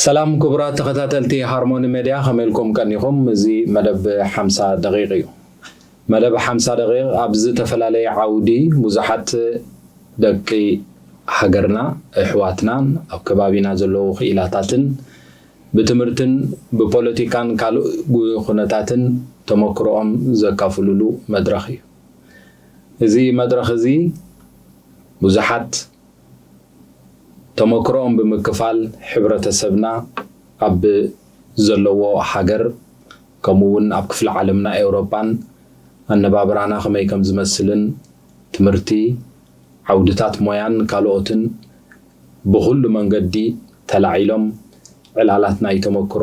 ሰላም ክቡራት ተኸታተልቲ ሃርሞኒ ሜድያ፣ ከመይ ኢልኩም ቀኒኹም? እዚ መደብ ሓምሳ ደቂቕ እዩ። መደብ ሓምሳ ደቂቕ ኣብ ዝተፈላለየ ዓውዲ ብዙሓት ደቂ ሃገርና፣ ኣሕዋትናን ኣብ ከባቢና ዘለዉ ክኢላታትን ብትምህርትን ብፖለቲካን ካልእ ኩነታትን ተመክሮኦም ዘካፍሉሉ መድረኽ እዩ። እዚ መድረኽ እዚ ብዙሓት ተመክሮኦም ብምክፋል ሕብረተሰብና ኣብ ዘለዎ ሃገር ከምኡ እውን ኣብ ክፍለ ዓለምና ኤውሮጳን ኣነባብራና ከመይ ከም ዝመስልን ትምህርቲ፣ ዓውድታት ሞያን ካልኦትን ብኹሉ መንገዲ ተላዒሎም ዕላላት ናይ ተመክሮ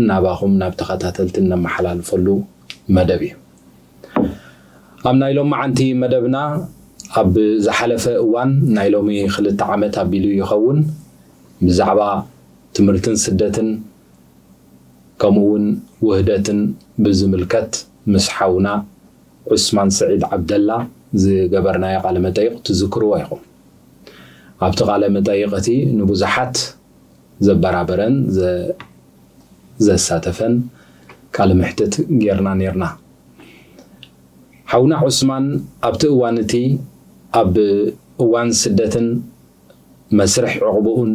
ናባኹም ናብ ተኸታተልቲ እነመሓላልፈሉ መደብ እዩ። ኣብ ናይ ሎማዓንቲ መደብና ኣብ ዝሓለፈ እዋን ናይ ሎሚ ክልተ ዓመት ኣቢሉ ይኸውን ብዛዕባ ትምህርትን ስደትን ከምኡ እውን ውህደትን ብዝምልከት ምስ ሓውና ዑስማን ስዒድ ዓብደላ ዝገበርናዮ ቃለ መጠይቕ ትዝክርዎ ኢኹም። ኣብቲ ቃለ መጠይቕ እቲ ንብዙሓት ዘበራበረን ዘ- ዘሳተፈን ቃለ መሕትት ጌርና ኔርና። ሓውና ዑስማን ኣብቲ እዋን እቲ ኣብ እዋን ስደትን መስርሕ ዕቑብኡን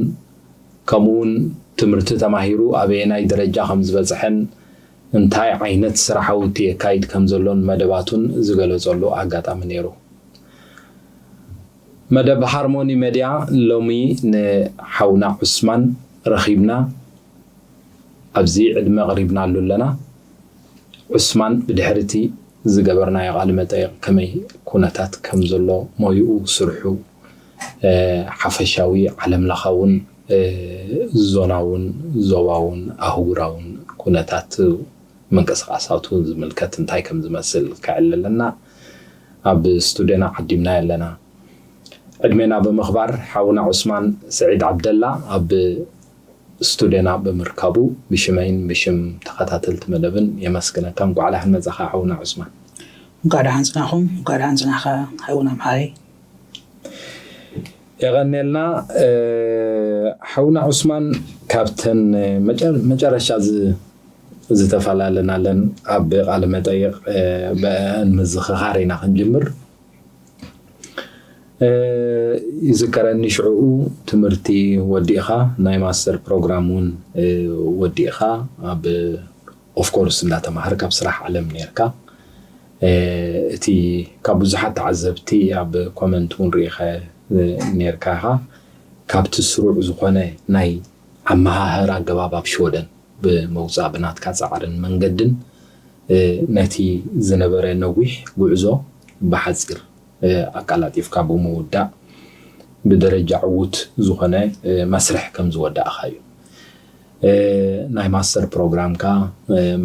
ከምኡ እውን ትምህርቲ ተማሂሩ ኣበየናይ ደረጃ ከም ዝበፅሐን እንታይ ዓይነት ስራሓውቲ የካይድ ከም ዘሎን መደባቱን ዝገለጸሉ ኣጋጣሚ ነይሩ። መደብ ሃርሞኒ ሜድያ ሎሚ ንሓውና ዑስማን ረኺብና ኣብዚ ዕድመ ቀሪብናሉ ኣለና። ዑስማን ብድሕሪ እቲ ዝገበርናዮ ቃለ መጠይቕ ከመይ ኩነታት ከም ዘሎ ሞይኡ፣ ስርሑ፣ ሓፈሻዊ ዓለም ለኻውን ዞናውን ዞባውን ኣህጉራውን ኩነታት ምንቅስቃሳቱ ዝምልከት እንታይ ከም ዝመስል ከዕልለና ኣብ ስቱድዮና ዓዲምና ኣለና። ዕድሜና ብምኽባር ሓውና ዑስማን ስዒድ ዓብደላ ኣብ ስቱድዮና ብምርካቡ ብሽመይን ብሽም ተኸታተልቲ መደብን የመስግነካ። እንኳዕ ደሓን መጻኻ ሓውና ዑስማን። እንኳዕ ደሓን ጽናኹም፣ እንኳዕ ደሓን ጽናኻ ሓውና መሓሪ። የቐኔልና። ሓውና ዑስማን፣ ካብተን መጨረሻ ዝተፈላለናለን ኣብ ቃለ መጠይቕ ብአን ምዝኽኻር ኢና ክንጅምር። ይዝከረኒ ሽዕኡ ትምህርቲ ወዲእኻ ናይ ማስተር ፕሮግራም እውን ወዲእኻ ኣብ ኦፍኮርስ እንዳተማሃር ካብ ስራሕ ዓለም ነርካ። እቲ ካብ ብዙሓት ተዓዘብቲ ኣብ ኮመንት እውን ርኢኻ ነርካ ኢኻ። ካብቲ ስሩዕ ዝኾነ ናይ ኣመሃህር ኣገባብ ኣብ ሽወደን ብምውፃእ ብናትካ ፃዕርን መንገድን ነቲ ዝነበረ ነዊሕ ጉዕዞ ብሓፂር ኣቀላጢፍካ ብምውዳእ ብደረጃ ዕዉት ዝኾነ መስርሕ ከም ዝወዳእኻ እዩ። ናይ ማስተር ፕሮግራምካ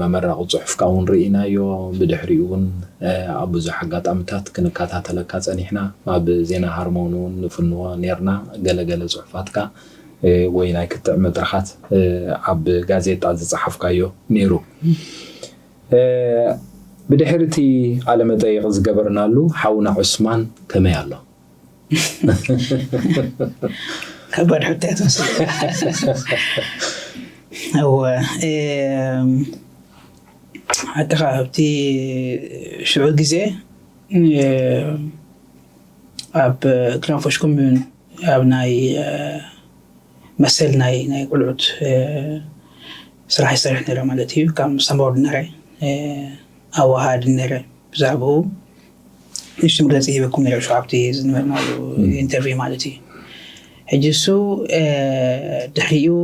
መመረቂ ፅሑፍካ እውን ርኢናዮ። ብድሕሪኡ እውን ኣብ ብዙሕ ኣጋጣምታት ክንከታተለካ ፀኒሕና። ኣብ ዜና ሃርሞን እውን ንፍንዎ ነርና። ገለገለ ፅሑፋትካ ወይ ናይ ክትዕ መድረኻት ኣብ ጋዜጣ ዝፀሓፍካዮ ነይሩ። ብድሕሪ እቲ ቃለ መጠይቕ ዝገበርናሉ ሓውና ዑስማን ከመይ ኣሎ? ከባድ ሕቶ እያ ትመስል። እወ፣ ሓቅኻ ኣብቲ ሽዑ ግዜ ኣብ ክላንፎሽ ኮሚዩን ኣብ ናይ መሰል ናይ ናይ ቆልዑት ስራሕ ይሰርሕ ነረ ማለት እዩ። ካብ ሳምባወርድ ነረ ኣወሃድ ነረ ብዛዕባኡ ንእሽቶ መግለፂ ሂበኩም ነረ ሸዓብቲ ዝነበርናሉ ኢንተርቪው ማለት እዩ። ሕጂ እሱ ድሕሪኡ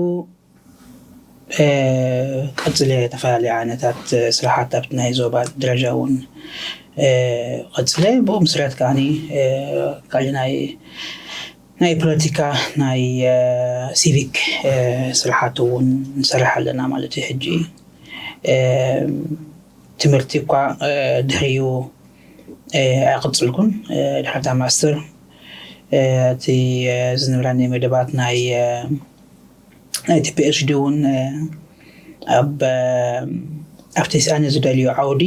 ቀፅለ ተፈላለየ ዓይነታት ስራሓት ኣብቲ ናይ ዞባ ደረጃ እውን ቀፅለ ብኡ ምስረት ከዓኒ ካልእ ናይ ናይ ፖለቲካ ናይ ሲቪክ ስራሓት እውን ንሰርሕ ኣለና ማለት እዩ። ሕጂ ትምህርቲ እኳ ድሕሪኡ ኣይቐፅልኩን። ድሕሪ እታ ማስተር እቲ ዝነበረኒ መደባት ናይ ናይቲ ፒኤችዲ እውን ኣብ ኣብቲ ኣነ ዝደልዮ ዓውዲ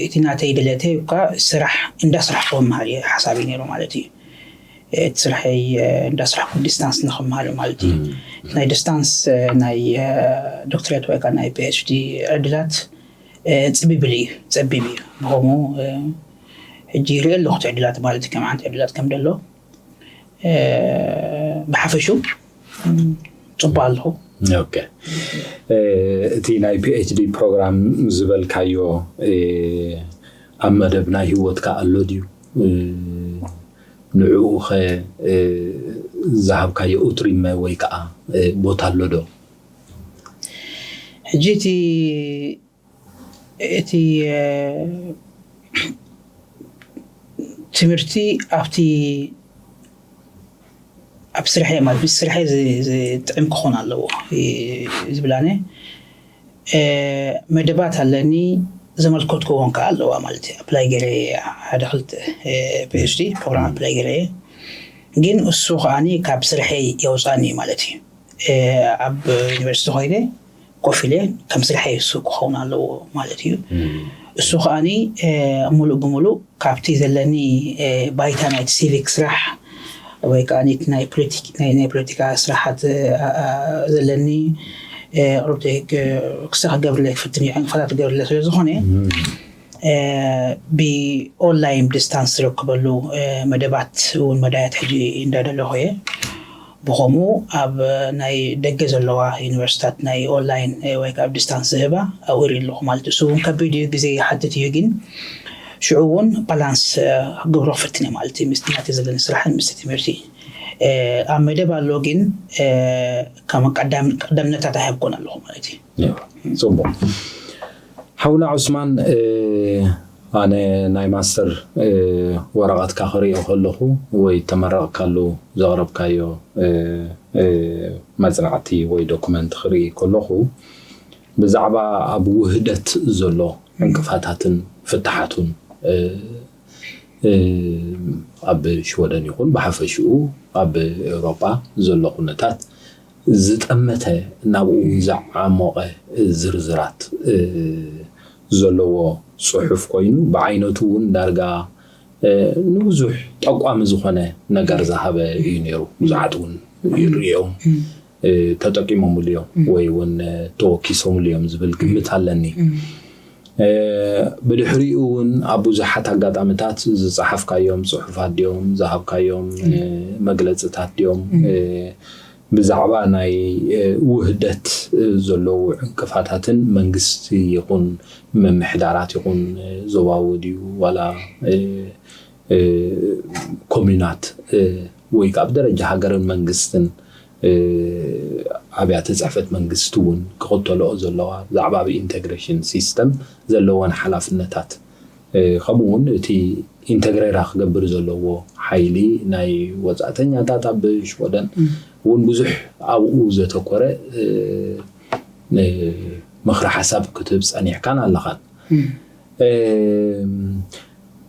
እቲ ናተይ ድሌተይ እኳ ስራሕ እንዳ ስራሕ ክመሃር እየ ሓሳበይ ነይሩ ማለት እዩ። እቲ ስርሐይ እንዳስራሕኩ ዲስታንስ ንክምሃር ማለት እዩ። ናይ ዲስታንስ ናይ ዶክትሬት ወይ ከዓ ናይ ፒኤችዲ ዕድላት ጸቢብሊ እዩ፣ ጸቢብ እዩ። ብኸምኡ ሕጂ ይሪኦ ኣለኹ እቲ ዕድላት ማለት እዩ፣ ከም ዓይነት ዕድላት ከም ደሎ ብሓፈሹ ጽቡቅ ኣለኹ። ኦኬ፣ እቲ ናይ ፒኤችዲ ፕሮግራም ዝበልካዮ ኣብ መደብ ናይ ህይወትካ ኣሎ ድዩ? ንዕኡ ኸ ዝሃብካዮ ኡትሪመ ወይ ከዓ ቦታ ኣሎ ዶ? ሕጂ እቲ እቲ ትምህርቲ ኣብቲ ኣብ ስርሐ ማለት ምስ ስርሐ ዝጥዕም ክኾን ኣለዎ ዝብላነ መደባት ኣለኒ። ዘመልከትኩ እውን ከዓ ኣለዋ ማለት እዩ። ኣፕላይ ገይረ ሓደ ክልተ ፒኤችዲ ፕሮግራም ኣፕላይ ገይረ፣ ግን እሱ ከዓኒ ካብ ስርሐይ የውፃኒ ማለት እዩ። ኣብ ዩኒቨርሲቲ ኮይነ ኮፍ ኢለ ከም ስርሐይ እሱ ክኸውን ኣለዎ ማለት እዩ። እሱ ከዓኒ ሙሉእ ብሙሉእ ካብቲ ዘለኒ ባይታ ናይቲ ሲቪክ ስራሕ ወይ ከዓ ናይ ፖለቲካ ስራሓት ዘለኒ ቁርብቲ ክሳ ክገብርለ ክፍትን እዩ ዕንቅፋታት ክገብርለ ስለ ዝኾነ ብኦንላይን ዲስታንስ ዝረክበሉ መደባት እውን መዳያት ሕጂ እንዳደለኹ እየ። ብኸምኡ ኣብ ናይ ደገ ዘለዋ ዩኒቨርሲታት ናይ ኦንላይን ወይ ከዓ ዲስታንስ ዝህባ ኣብኡ ይርኢ ኣለኹ ማለት እዩ። እሱ እውን ከቢድ እዩ፣ ግዜ ይሓትት እዩ፣ ግን ሽዑ እውን ባላንስ ክገብሮ ክፍትን እየ ማለት እዩ። ምስቲ ናተይ ዘለኒ ስራሕን ምስቲ ትምህርቲ ኣብ መደብ ኣሎ፣ ግን ከም ቀዳምነታት ኣይሃብኮን ኣለኹ ማለት እዩ። ጽቡቅ ሓውና ዑስማን፣ ኣነ ናይ ማስተር ወረቐትካ ክርእዮ ከለኹ ወይ ተመረቕካሉ ዘቕረብካዮ መጽናዕቲ ወይ ዶኩመንት ክርኢ ከለኹ ብዛዕባ ኣብ ውህደት ዘሎ ዕንቅፋታትን ፍታሓቱን ኣብ ሽወደን ይኹን ብሓፈሽኡ ኣብ ኤውሮጳ ዘሎ ኩነታት ዝጠመተ ናብኡ ዝዓሞቐ ዝርዝራት ዘለዎ ጽሑፍ ኮይኑ ብዓይነቱ እውን ዳርጋ ንብዙሕ ጠቋሚ ዝኾነ ነገር ዝሃበ እዩ ነይሩ። ብዙሓት እውን ይርእዮም ተጠቂሞምሉ እዮም ወይ እውን ተወኪሶምሉ እዮም ዝብል ግምት ኣለኒ። ብድሕሪኡ እውን ኣብ ብዙሓት ኣጋጣሚታት ዝፀሓፍካዮም ፅሑፋት ድዮም ዝሃብካዮም መግለፅታት ድዮም ብዛዕባ ናይ ውህደት ዘለዉ ዕንቅፋታትን መንግስቲ ይኹን ምምሕዳራት ይኹን ዞባዊ ድዩ ዋላ ኮሚናት ወይ ከዓ ብደረጃ ሃገርን መንግስትን ኣብያተ ፅሕፈት መንግስቲ እውን ክኽተልኦ ዘለዋ ብዛዕባ ኣብ ኢንቴግሬሽን ሲስተም ዘለወን ሓላፍነታት ከምኡ እውን እቲ ኢንተግሬራ ክገብር ዘለዎ ሓይሊ ናይ ወፃእተኛታት ኣብ ሽወደን እውን ብዙሕ ኣብኡ ዘተኮረ ምኽሪ ሓሳብ ክትህብ ፀኒሕካን ኣለኻን።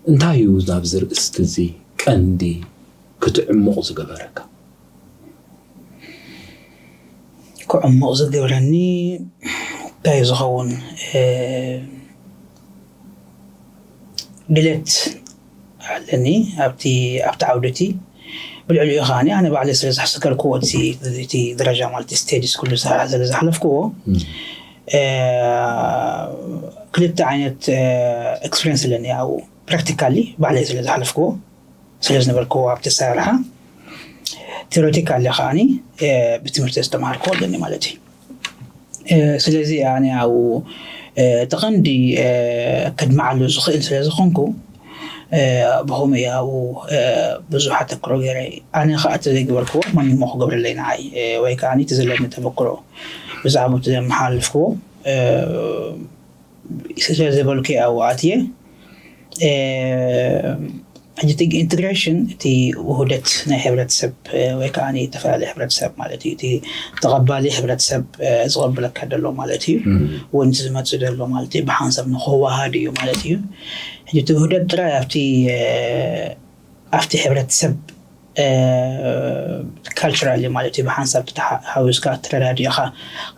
እንታይ እዩ ናብዚ ርእስቲ እዚ ቀንዲ ክትዕሙቕ ዝገበረካ? ክዕሙቕ ዝገብረኒ እንታይ ዝኸውን ድሌት ኣለኒ ኣብቲ ኣብቲ ዓውዲ እቲ ብልዕሊኡ ከዓኒ ኣነ ባዕለይ ስለ ዝሓሰከርክዎ እቲ ደረጃ ማለት ስቴጅስ ኩሉ ስለ ዝሓለፍክዎ ክልተ ዓይነት ኤክስፔሪንስ ኣለኒ ኣብኡ ፕራክቲካሊ ባዕለይ ስለ ዝሓለፍክዎ ስለ ዝነበርክዎ ኣብቲ ኣሰራርሓ ቴዎሬቲካሊ ከዓኒ ብትምህርቲ ዝተምሃርክዎ ኣለኒ ማለት እዩ። ስለዚ ኣነ ኣብኡ እቲ ቀንዲ ከድምዓሉ ዝኽእል ስለ ዝኾንኩ ብኸምኡ እየ ኣብኡ ብዙሕ ኣተክሮ ገይረ። ኣነ ከዓ እቲ ዘይገበርክዎ ማንም ክገብረለይ ንዓይ ወይ ከዓ እቲ ዘለኒ ተመክሮ ብዛዕባ እቲ ዘመሓላልፍክዎ ስለ ዝበልኩ ኣብኡ ኣትየ። ሕጂ ኢንቴግሬሽን እቲ ውህደት ናይ ሕብረተሰብ ወይ ከዓ ዝተፈላለዩ ሕብረተሰብ ማለት እዩ። እቲ ተቐባሊ ሕብረተሰብ ዝቐብለካ ደሎ ማለት እዩ። ወንቲ ዝመፅእ ደሎ ማለት እዩ። ብሓንሳብ ንክወሃድ እዩ ማለት እዩ። ሕጂ እቲ ውህደት ጥራይ ኣብቲ ኣብቲ ሕብረተሰብ ካልቸራሊ ማለት እዩ ብሓንሳብ ተሓዊስካ ተረዳዲእኻ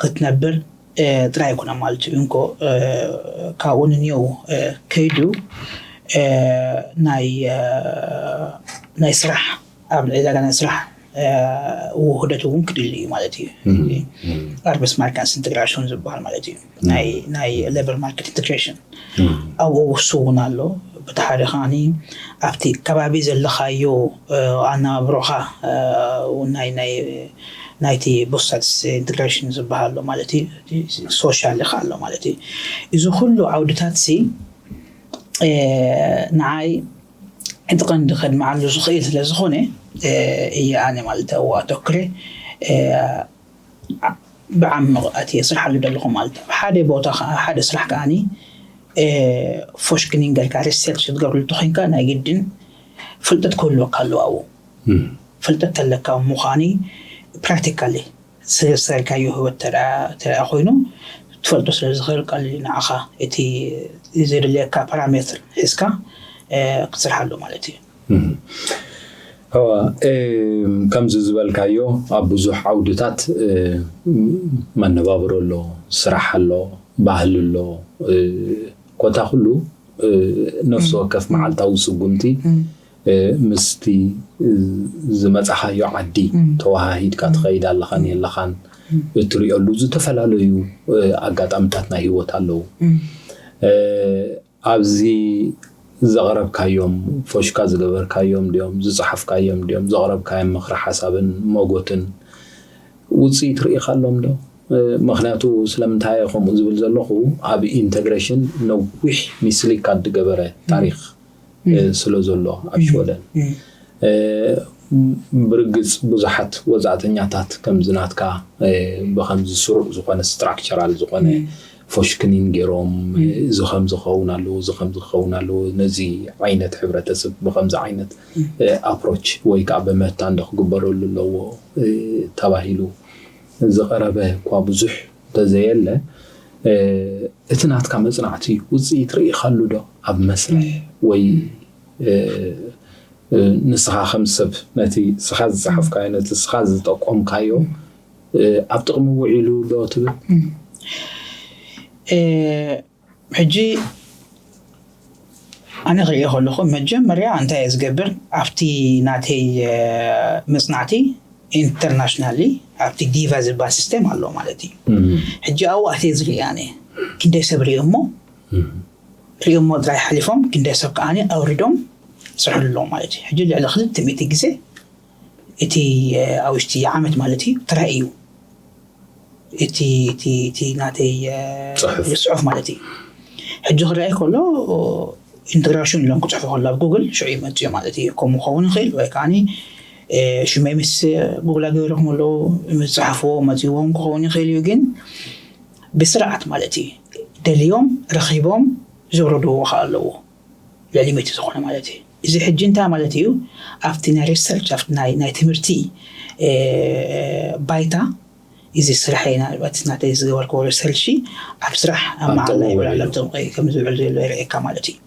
ክትነብር ጥራይ ኣይኮነ ማለት እዩ እንኮ ካብኡ ንንየው ከይዱ ናይ ናይ ስራሕ ኣብ ዕዳጋ ናይ ስራሕ ውህደት እውን ክድሊ እዩ ማለት እዩ። ኣርበስ ማርካንስ ኢንቴግራሽን ዝበሃል ማለት እዩ፣ ናይ ሌበር ማርኬት ኢንቴግሬሽን። ኣብኡ ውሱ እውን ኣሎ። ብቲ ሓደ ከዓኒ ኣብቲ ከባቢ ዘለኻዮ ኣናብሮኻ ናይቲ ቦስት ሳትስ ኢንቴግሬሽን ዝበሃል ኣሎ ማለት እዩ። ሶሻል ኢኻ ኣሎ ማለት እዩ። እዚ ኩሉ ዓውድታት ሲ ንዓይ እቲ ቀንዲ ከድምዓሉ ዝኽእል ስለ ዝኾነ እየ ኣነ ማለት ኣተኩረ ብዓሚቕ ኣትየ ስርሓሉ ዘለኹ ማለት እዩ። ሓደ ቦታ ሓደ ስራሕ ከዓኒ ፎሽክኒን ገልካ ሪሰርች ክትገብርሉ ተኮይንካ ናይ ግድን ፍልጠት ክህልወካ ኣለዎ ኣብኡ። ፍልጠት ተለካ ምዃኒ ፕራክቲካሊ ዝሰርካዮ ህይወት ተረኣ ኮይኑ ትፈልጦ ስለ ዝኽእል ቀሊል ንዓኻ እቲ ዘድልየካ ፓራሜትር ሒዝካ ክትሰርሓሉ ማለት እዩ። እዋ ከምዚ ዝበልካዮ ኣብ ብዙሕ ዓውድታት መነባብሮ ኣሎ፣ ስራሕ ኣሎ፣ ባህሊ ኣሎ፣ ኮታ ኩሉ ነፍሲ ወከፍ መዓልታዊ ስጉምቲ ምስቲ ዝመፃኻዮ ዓዲ ተወሃሂድካ ትኸይድ ኣለኻን የለኻን እትሪኦሉ ዝተፈላለዩ ኣጋጣምታት ናይ ህይወት ኣለዉ። ኣብዚ ዘቕረብካዮም ፎሽካ ዝገበርካዮም ድዮም ዝፀሓፍካዮም ድዮም ዘቕረብካዮም ምኽሪ ሓሳብን መጎትን ውፅኢት ርኢኻሎም ዶ? ምክንያቱ ስለምንታይ ከምኡ ዝብል ዘለኹ ኣብ ኢንተግሬሽን ነዊሕ ሚስሊካ ዝገበረ ታሪክ ስለ ዘሎ ኣብ ሽወደን ብርግፅ ብዙሓት ወፃእተኛታት ከምዚ ናትካ ብከምዚ ስሩዕ ዝኾነ ስትራክቸራል ዝኾነ ፎሽክኒን ገይሮም እዚ ከም ዝኸውን ኣለዎ እዚ ከም ዝኸውን ኣለዎ ነዚ ዓይነት ሕብረተሰብ ብከምዚ ዓይነት ኣፕሮች ወይ ከዓ ብመታን ዶ ክግበረሉ ኣለዎ ተባሂሉ ዝቐረበ እኳ ብዙሕ እንተዘየለ እቲ ናትካ መፅናዕቲ ውፅኢት ርኢኻሉ ዶ ኣብ መስርሕ ወይ ንስኻ ከም ሰብ ነቲ ንስኻ ዝፀሓፍካዮ ነቲ ንስኻ ዝጠቆምካዮ ኣብ ጥቕሚ ውዒሉ ዶ ትብል? ሕጂ ኣነ ክሪኦ ከለኹ መጀመርያ እንታይ እየ ዝገብር ኣብቲ ናተይ መፅናዕቲ ኢንተርናሽናሊ ኣብቲ ዲቫ ዝበሃል ሲስተም ኣሎ ማለት እዩ። ሕጂ ኣብኡ ኣትየ ዝርኢ ኣነ ክንደይ ሰብ ሪኦ እሞ ሪኦ እሞ ጥራይ ሓሊፎም ክንደይ ሰብ ከዓኒ ኣውሪዶም ይሰርሕሉ ኣለዉ ማለት እዩ። ሕጂ ልዕሊ ክልተ ሚእቲ ግዜ እቲ ኣብ ውሽጢ ዓመት ማለት እዩ ተራእዩ እቲ እቲ እቲ ናተይ ጽሑፍ ማለት እዩ። ሕጂ ክረኣይ ከሎ ኢንተግራሽን ኢሎም ክፅሕፉ ከሎ ኣብ ጉግል ሽዑ ይመፅኡ ማለት እዩ። ከምኡ ክኸውን ይኽእል ወይ ከዓኒ ሽመይ ምስ ጉግላ ገይሮም ኣለዉ ዝፅሓፍዎ መፅዎም ክኸውን ይኽእል እዩ። ግን ብስርዓት ማለት እዩ ደልዮም ረኺቦም ዘውረድዎ ከዓ ኣለዎ። ልዕሊ ሚእቲ ዝኾነ ማለት እዩ። እዚ ሕጂ እንታይ ማለት እዩ ኣብቲ ናይ ሪሰርች ኣብቲ ናይ ናይ ትምህርቲ ባይታ እዚ ስራሕ ናት ናተይ ዝገበርክዎ ሪሰርች ኣብ ስራሕ ኣብ መዓላ ይውዕል ከም ዝውዕል ዘሎ ይርእየካ ማለት እዩ።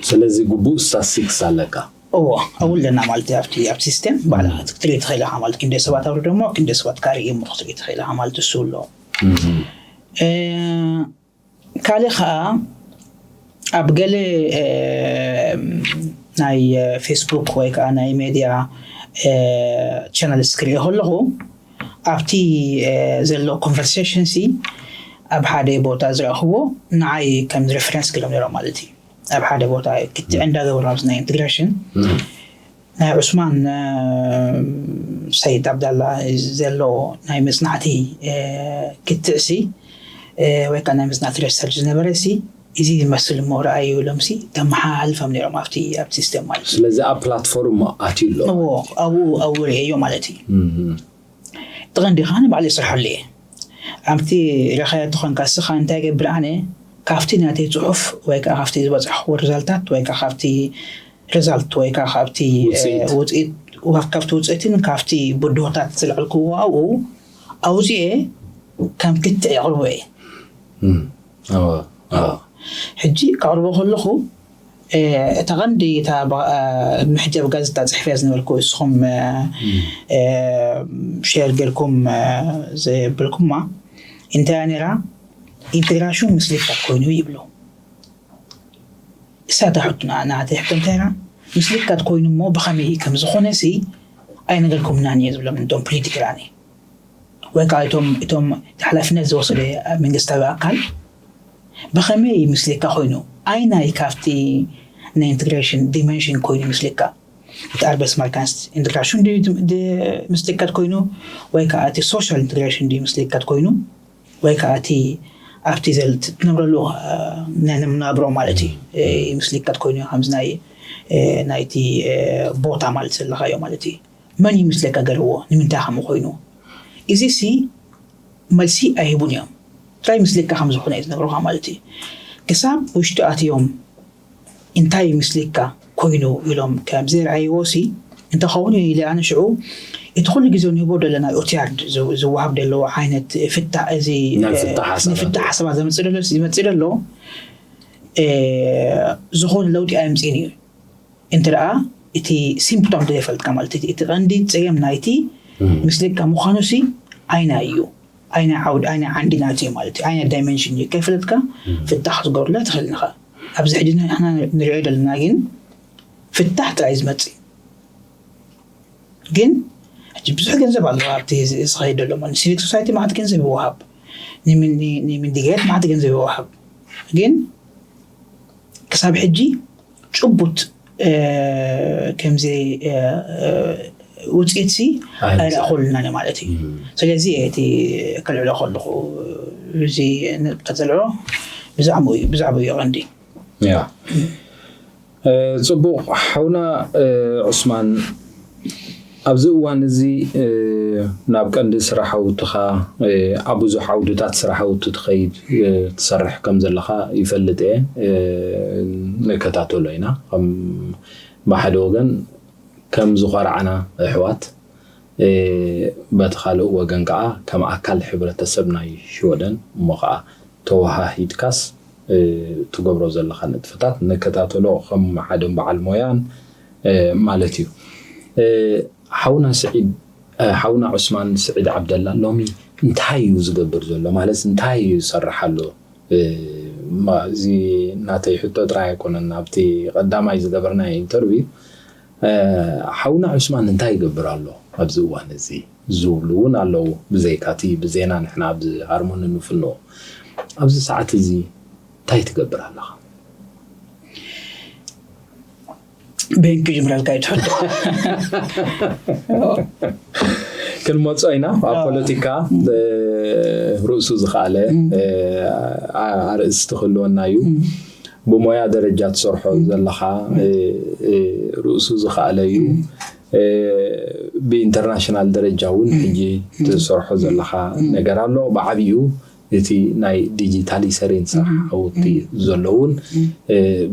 ስለዚ ግቡእ ስታስቲክስ ኣለካ። እዎ ኣብኡ ኣለና ማለት እዩ። ኣብቲ ሲስተም ባዕልኻ ክትርኢ ትኽእል ኢኻ ማለት ክንደይ ሰባት ኣውሪዶሞ ክንደይ ሰባት ካርእየሞ ክትርኢ ትኽእል ኢኻ ማለት እሱ ኣሎ። ካልእ ከዓ ኣብ ገለ ናይ ፌስቡክ ወይ ከዓ ናይ ሜድያ ቻነልስ ክሪኦ ከለኹ ኣብቲ ዘሎ ኮንቨርሴሽን ሲ ኣብ ሓደ ቦታ ዝረእኽዎ ንዓይ ከም ሪፈረንስ ክሎም ነሮም ማለት እዩ። ኣብ ሓደ ቦታ ክትዕ እንዳገበሩ ኣብዚ ናይ ኢንቴግሬሽን ናይ ዑስማን ሰይድ ኣብዳላ ዘሎ ናይ መፅናዕቲ ክትዕ ሲ ወይ ከዓ ናይ መፅናዕቲ ሪሰርች ዝነበረ ሲ እዚ ዝመስል እሞ ረኣዩ ኢሎም ሲ ተመሓላልፎም ነይሮም ኣብቲ ኣብቲ ሲስተም ማለት እዩ። ስለዚ ኣብ ፕላትፎርም ኣትዩ ኣሎ። እዎ ኣብኡ ኣብኡ ርእየዮ ማለት እዩ። እቲ ቀንዲ ከዓ ንባዕለይ ይሰርሐሉ እየ። ኣብቲ ረኸያ ተኾንካ ስኻ እንታይ ገብር ኣነ ካብቲ ናተይ ፅሑፍ ወይ ከዓ ካብቲ ዝበፅሕክዎ ሪዛልታት ወይ ከዓ ካብቲ ሪዛልት ወይ ከዓ ካብቲ ውፅኢት። ውፅኢት ካብቲ ውፅኢትን ካብቲ ብድሆታት ዝለዕልክዎ ኣብኡ ኣውፅኤ ከም ክትዕ የቕርቦ እየ። ሕጂ ከቕርቦ ከለኹ እታ ቀንዲ እታ ሕጂ ኣብ ጋዜጣ ፅሕፍያ ዝነበርኩ እስኹም ሼር ጌርኩም ዘብልኩማ እንታይ ነራ ኢንቴግራሽን ምስሊታት ኮይኑ ይብሉ። እሳታ ሕቱና ናተይ ሕቶ እንታይ ራ ምስሊካት ኮይኑ እሞ ብኸመይ ከም ዝኾነ ሲ ኣይነገርኩምናን እየ ዝብሎም እቶም ፖለቲካላኒ ወይ ከዓ እቶም እቶም ሓላፍነት ዝወሰደ መንግስታዊ ኣካል ብኸመይ ይመስለካ ኮይኑ ኣይናይ ካብቲ ናይ ኢንቴግሬሽን ዲሜንሽን ኮይኑ ይመስለካ እቲ ኣርበስ ማርካንስ ኢንቴግሬሽን ድዩ ምስልካት ኮይኑ ወይ ከዓ እቲ ሶሻል ኢንቴግሬሽን ድዩ ምስልካት ኮይኑ ወይ ከዓ እቲ ኣብቲ ዘል ትነብረሉ ናይ ነምናብሮ ማለት እዩ ምስልካት ኮይኑ ከምዚ ናይ ናይቲ ቦታ ማለት ዘለካዮ ማለት እዩ መን ይምስለካ ገርዎ ንምንታይ ከም ኮይኑ እዚ ሲ መልሲ ኣይህቡን እዮም ጥራይ ምስልካ ከም ዝኾነ እዩ ዝነግሩካ ማለት እዩ ክሳብ ውሽጢ ኣትዮም እንታይ ምስልካ ኮይኑ ኢሎም ከም ዘርኣይዎ ሲ እንተኸውን ኢለ ኣነ ሽዑ እቲ ኩሉ ግዜ ንህቦ ዘለና ኦቲያርድ ዝወሃብ ዘለዎ ዓይነት ፍታሕ እዚ ናይ ፍታሕ ሓሳባት። ናይ ፍታሕ ሓሳባት ዘምፅእ ዘሎ ዝመፅእ ዘሎ ዝኾነ ለውጢ ኣየምፅእን እዩ እንተ ደኣ እቲ ሲምፕቶም ዘይፈልጥካ ማለት እዩ እቲ ቀንዲ ፀገም ናይቲ ምስልካ ምዃኑ ሲ ኣይና እዩ ኣይና ዓውድ ኣይና ዓንዲ ናት እዩ ማለት እዩ ኣይና ዳይሜንሽን እዩ ከይፈለጥካ ፍታሕ ክትገብርላ ትኽእል ንኻ ኣብዚ ሕጂ ንሕና ንሪኦ ዘለና ግን ፍታሕ ጥራይ ዝመፅእ ግን ሕጂ ብዙሕ ገንዘብ ኣሎ ኣብቲ ዝኸይድ ዘሎ ማለት ሲቪክ ሶሳይቲ ማዕት ገንዘብ ይወሃብ ንምንዲገት ማዕት ገንዘብ ይወሃብ ግን ክሳብ ሕጂ ጭቡጥ ከምዚ ውፅኢት ሲ ኣይረኣኹልና ማለት እዩ ስለዚ እቲ ከልዕሎ ከለኹ እዚ ተዘልዖ ብዛዕባኡ እዩ ብዛዕባኡ እዩ ቀንዲ ፅቡቕ ሓውና ዑስማን ኣብዚ እዋን እዚ ናብ ቀንዲ ስራሕ ዓውድኻ ኣብ ብዙሕ ዓውድታት ስራሕ ዓውዲ ትኸይድ ትሰርሕ ከም ዘለኻ ይፈልጥ እየ ንከታተሎ ኢና ከም ብሓደ ወገን ከም ዝኾርዓና ኣሕዋት በቲ ካልእ ወገን ከዓ ከም ኣካል ሕብረተሰብ ናይ ሽወደን እሞ ከዓ ተወሃሂድካስ ትገብሮ ዘለኻ ንጥፍታት ንከታተሎ ከም ሓደ በዓል ሞያን ማለት እዩ ሓውና ስዒድ ሓውና ዑስማን ስዒድ ዓብደላ ሎሚ እንታይ እዩ ዝገብር ዘሎ ማለት እንታይ እዩ ዝሰርሕ ኣሎ እዚ ናተይ ሕቶ ጥራይ ኣይኮነን ኣብቲ ቀዳማይ ዝገበርናዮ ኢንተርቪው ሓውና ዑስማን እንታይ ይገብር ኣሎ ኣብዚ እዋን እዚ ዝብሉ እውን ኣለዉ ብዘይካቲ ብዜና ንሕና ኣብዚ ሃርሞኒ ንፍንዎ ኣብዚ ሰዓት እዚ እንታይ ትገብር ኣለኻ በይን ክጅምረልካ ይትሕቶ ክንመፆ ኢና ኣብ ፖለቲካ ርእሱ ዝኸኣለ ኣርእስቲ ክህልወና እዩ ብሞያ ደረጃ ትሰርሖ ዘለኻ ርእሱ ዝኸኣለ እዩ ብኢንተርናሽናል ደረጃ እውን ሕጂ ትሰርሖ ዘለኻ ነገር ኣሎ ብዓብኡ እቲ ናይ ዲጂታል ኢሰሪን ስራሕ ዓውቲ ዘለውን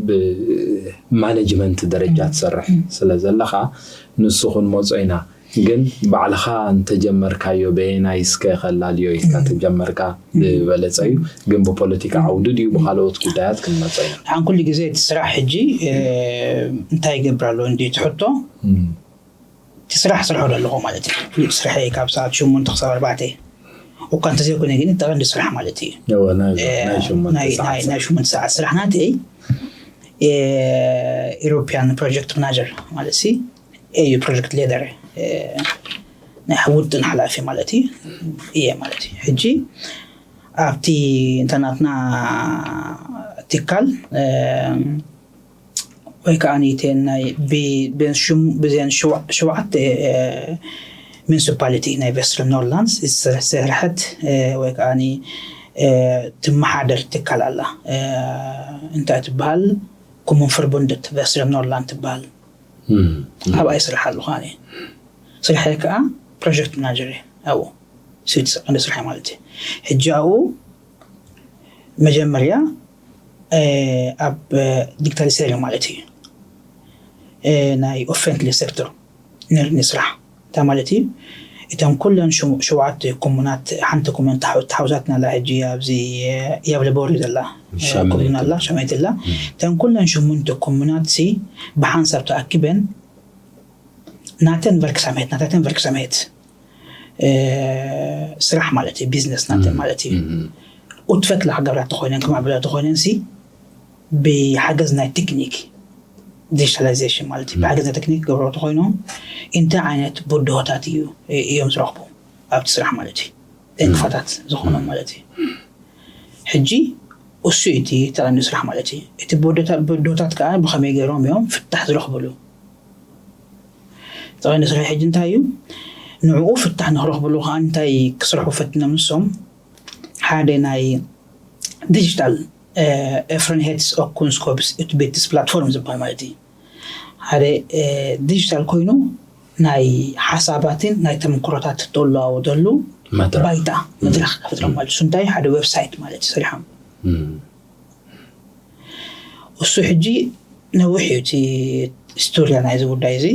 ብማኔጅመንት ደረጃ ትሰርሕ ስለ ዘለኻ ንሱ ክንመፆ ኢና ግን ባዕልኻ እንተጀመርካዮ በየናይ እስከ ከላልዮ ኢልካ ተጀመርካ ዝበለፀ እዩ ግን ብፖለቲካ ዓውዲ ድዩ ብካልኦት ጉዳያት ክንመፀ ኢና ሓን ኩሉ ግዜ እቲ ስራሕ ሕጂ እንታይ ይገብር ኣሎ እንዲ ትሕቶ እቲ ስራሕ ስርሖ ዶ ኣለኹ ማለት እዩ ፍሉጥ ስርሐ ካብ ሰዓት ሽሙንተ ክሳብ ኣርባዕተ እኳ እንተዘይኮነ ግን ተቐንዲ ስራሕ ማለት እዩ ናይ ሽሙንተ ሰዓት ስራሕ ናተይ ኢሮፒያን ፕሮጀክት ማናጀር ማለት ሲ ኤዩ ፕሮጀክት ሌደር ናይ ውጥን ሓላፊ ማለት እዩ እየ ማለት እዩ ሕጂ ኣብቲ እንተናትና ትካል ወይ ከዓ ኒቴን ናይ ብዘን ሸውዓተ ሚኒሲፓሊቲ ናይ ቨስትርን ኖርላንድስ ዝተሰርሐት ወይ ከዓ ትመሓደር ትካል ኣላ እንታይ ትበሃል ኮሙን ፈርቡንድት ቨስትርን ኖርላንድ ትበሃል ኣብኣ ይስራሕ ኣለኹ ኣነ ስርሐይ ከዓ ፕሮጀክት ማናጀር ኣብኡ ስዊት ቀንዲ ስራሕ ማለት እዩ ሕጂ ኣብኡ መጀመርያ ኣብ ዲጂታል ሴሪንግ ማለት እዩ ናይ ኦፌንትሊ ሴክተር ነርኒ ስራሕ እንታይ ማለት እዩ እተን ኩለን ሸውዓተ ኮሙናት ሓንቲ ኮሙን ተሓውሳትና ኣላ ሕጂ ኣብዚ ያብለ ቦሪ ዘላ ኮሙን ኣላ ሸመይት ኣላ እተን ኩለን ሸሙንተ ኮሙናት ሲ ብሓንሳብ ተኣኪበን ናተን ቨርክሳምሄት ናታተን ቨርክሳምሄት ስራሕ ማለት እዩ ቢዝነስ ናተን ማለት እዩ ኡትፈትላ ክገብራ ተኮይነን ክማዕብላ ተኮይነን ሲ ብሓገዝ ናይ ቴክኒክ ዲጂታላይዜሽን ማለት እዩ። ብሓገዝ ቴክኒክ ክገብርዎ ተኮይኖም እንታይ ዓይነት ብድሆታት እዩ እዮም ዝረኽቡ ኣብቲ ስራሕ ማለት እዩ። እንቅፋታት ዝኾኖም ማለት እዩ። ሕጂ እሱ እቲ ተቐንዲ ስራሕ ማለት እዩ። እቲ ብድሆታት ከዓ ብኸመይ ገይሮም እዮም ፍታሕ ዝረኽብሉ? ተቐንዲ ስራሕ ሕጂ እንታይ እዩ? ንዕኡ ፍታሕ ንክረኽብሉ ከዓ እንታይ ክስርሑ ፈትኖም ንሶም? ሓደ ናይ ዲጂታል ኤፍረን ሄትስ ኦኩንስኮፕስ ዩትቤትስ ፕላትፎርም ዝበሃል ማለት እዩ። ሓደ ዲጂታል ኮይኑ ናይ ሓሳባትን ናይ ተመክሮታት ተለዋወጠሉ ባይታ መድረክ ከፍጥሮም ማለት እሱ እንታይ ሓደ ዌብሳይት ማለት እዩ ሰሪሖም። እሱ ሕጂ ነዊሕ እዩ እቲ ስቶሪያ ናይዚ ጉዳይ እዚ።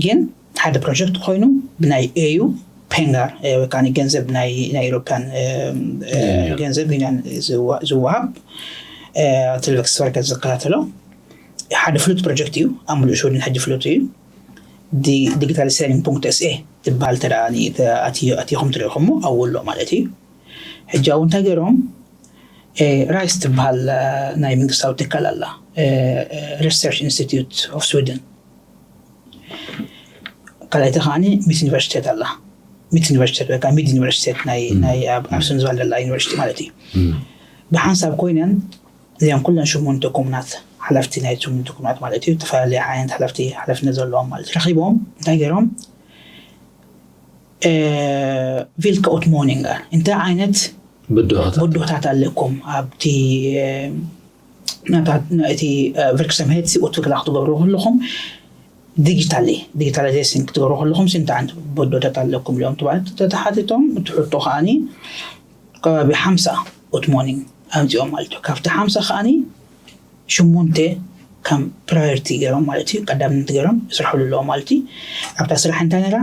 ግን ሓደ ፕሮጀክት ኮይኑ ብናይ ኤዩ ፔንጋር ወይ ከዓ ገንዘብ ናይ ኢሮፓያን ገንዘብ ዩኒየን ዝወሃብ ቴሌቨክስ በርከት ዝከታተሎ ሓደ ፍሉጥ ፕሮጀክት እዩ። ኣብ ሙሉእ ሽወደን ሕጂ ፍሉጥ እዩ። ዲጂታል ሴሪንግ ፖንክት ኤስ ኤ ትበሃል ተደኣ ኣቲኹም ትሪኢኹሞ ኣብኡ ኣሎ ማለት እዩ። ሕጂ ኣብኡ እንታይ ገይሮም ራይስ ትበሃል ናይ መንግስታዊ ትካል ኣላ፣ ሪሰርች ኢንስቲትዩት ኦፍ ስዊድን። ካልኣይቲ ከዓኒ ሚት ዩኒቨርሲቴት ኣላ። ሚት ዩኒቨርሲቴት ወይ ከዓ ሚድ ዩኒቨርሲቴት ናይ ኣብ ሱንዝቫል ዘላ ዩኒቨርሲቲ ማለት እዩ። ብሓንሳብ ኮይነን እዚኣን ኩለን ሽሙንተ ኮሙናት ሓለፍቲ ናይ ሽሙንተ ኮሙናት ማለት እዩ። ዝተፈላለዩ ዓይነት ሓለፍቲ ሓላፍነት ዘለዎም ማለት ረኺቦም እንታይ ገይሮም ቪልካ ኡትሞኒንጋ እንታይ ዓይነት ብድሆታት ኣለኩም ኣብቲ ናታ እቲ ቨርክሰምሄት ኡትክላ ክትገብሩ ከለኹም ዲጂታሊ ዲጂታላይዜሽን ክትገብሩ ከለኹም እንታይ ዓይነት ብድሆታት ኣለኩም ኢሎም ተባሂሉ ተተሓቲቶም እቲ ሕቶ ከዓኒ ከባቢ ሓምሳ ኡትሞኒንግ ኣምፂኦም ማለት እዩ። ካብቲ ሓምሳ ከዓኒ ሽሙንተ ከም ፕራዮሪቲ ገይሮም ማለት እዩ ቀዳምነት ገይሮም ይስርሕሉ ኣለዎ ማለት እዩ። ኣብታ ስራሕ እንታይ ነራ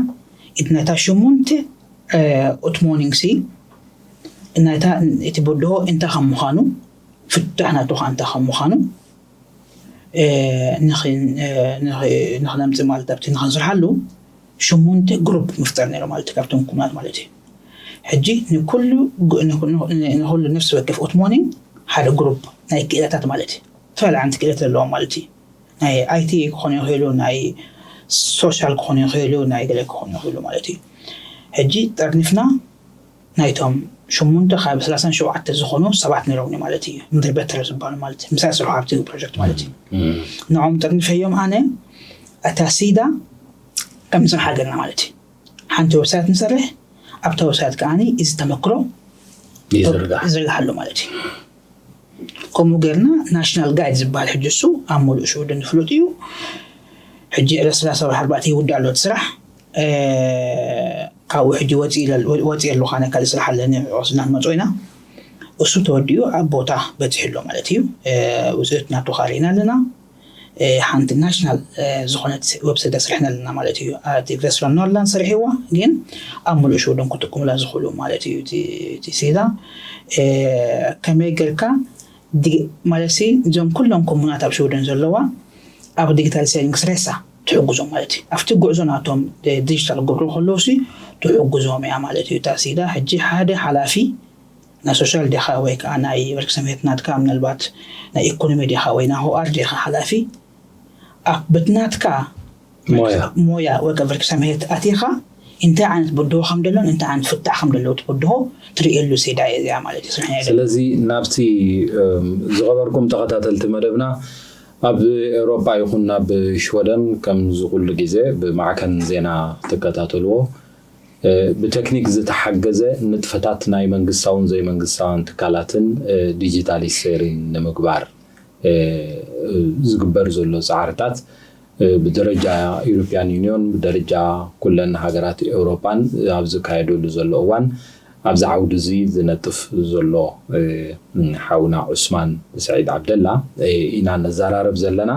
እቲ ናይታ ሽሙንተ ኡትሞኒንግ ሲ ናይታ እቲ ብድሆ እንታይ ከም ምዃኑ ፍታሕ ናቱ ከዓ እንታይ ከም ምዃኑ ንክነምፅእ ማለት ኣብቲ ንክንስርሓሉ ሽሙንተ ግሩፕ ምፍጠር ነይሩ ማለት ካብቶም ኩናት ማለት እዩ። ሕጂ ንኩሉ ንኩሉ ነፍሲ ወከፍ ኡትሞኒንግ ሓደ ግሩፕ ናይ ክእለታት ማለት እዩ። ዝተፈላለዩ ዓይነት ክእለት ዘለዎም ማለት እዩ። ናይ ኣይቲ ክኾኑ ይኽእሉ፣ ናይ ሶሻል ክኾኑ ይኽእሉ፣ ናይ ገለ ክኾኑ ይኽእሉ ማለት እዩ። ሕጂ ጠርኒፍና ናይቶም ሽሙንተ ካብ ሰላሳን ሸውዓተ ዝኾኑ ሰባት ነይሮምኒ ማለት እዩ። ምድሪ በተር ዝበሃሉ ማለት እዩ። ምሳይ ስርሑ ኣብቲ ፕሮጀክት ማለት እዩ። ንዖም ጠርኒፈዮም ኣነ እታ ሲዳ ከም ንስራሕ ሃገርና ማለት እዩ። ሓንቲ ዌብሳይት ንሰርሕ ኣብታ ዌብሳይት ከዓኒ እዚ ተመክሮ ይዝርጋሕ። ይዝርጋሕ ኣሎ ማለት እዩ። ከምኡ ገርና ናሽናል ጋይድ ዝበሃል ሕጂ እሱ ኣብ ሙሉእ ሽወደን ዝፍለጥ እዩ። ሕጂ ዕለት ሰላሳ ወርሒ ኣርባዕተ ይውዳእ ኣሎ እቲ ስራሕ። ካብኡ ሕጂ ወፂእ ኣለካ ናይ ካልእ ስራሕ ኣለኒ ዕስና ንመፅኦ ኢና። እሱ ተወዲኡ ኣብ ቦታ በፂሑ ኣሎ ማለት እዩ። ውፅኢት ናቱ ካሪእና ኣለና። ሓንቲ ናሽናል ዝኾነት ዌብሳይት ኣስርሕና ኣለና ማለት እዩ። እቲ ቨስትራ ኖርላንድ ሰሪሕዋ ግን ኣብ ሙሉእ ሽወደን ክጥቀሙላ ዝኽእሉ ማለት እዩ። እቲ ሲዳ ከመይ ጌርካ ማለት እዞም ኩሎም ኮሙናት ኣብ ሽወደን ዘለዋ ኣብ ዲጂታል ሴቪንግስ ሬሳ ትሕግዞም ማለት እዩ። ኣብቲ ጉዕዞ ናቶም ዲጂታል ክገብሩ ከለዉ ትሕግዞም እያ ማለት እዩ። እታ ሲዳ ሕጂ ሓደ ሓላፊ ናይ ሶሻል ዲኻ ወይ ከዓ ናይ ቨርክሰምሄት ናትካ ምናልባት ናይ ኢኮኖሚ ዲኻ ወይ ናይ ሆኣር ዲኻ ሓላፊ ኣብ በቲ ናትካ ሞያ ወይ ከዓ ቨርክሰምሄት ኣቲኻ እንታይ ዓይነት ብድሆ ከም ደሎን እንታይ ዓይነት ፍታሕ ከም ደለዎ እቲ ብድሆ ትርእየሉ ሴዳ እያ እዚኣ ማለት እዩ። ስለዚ ናብቲ ዝኸበርኩም ተኸታተልቲ መደብና ኣብ ኤውሮጳ ይኹን ናብ ሽወደን ከምዚ ኩሉ ግዜ ብማዕከን ዜና ትከታተልዎ ብቴክኒክ ዝተሓገዘ ንጥፈታት ናይ መንግስታውን ዘይመንግስታውን ትካላትን ዲጂታሊሴሪን ንምግባር ዝግበር ዘሎ ፃዕርታት ብደረጃ ኢሮፒያን ዩኒዮን ብደረጃ ኩለን ሃገራት ኤውሮፓን ኣብ ዝካየደሉ ዘሎ እዋን ኣብዚ ዓውዲ እዚ ዝነጥፍ ዘሎ ሓውና ዑስማን ስዒድ ዓብደላ ኢና ነዘራረብ ዘለና።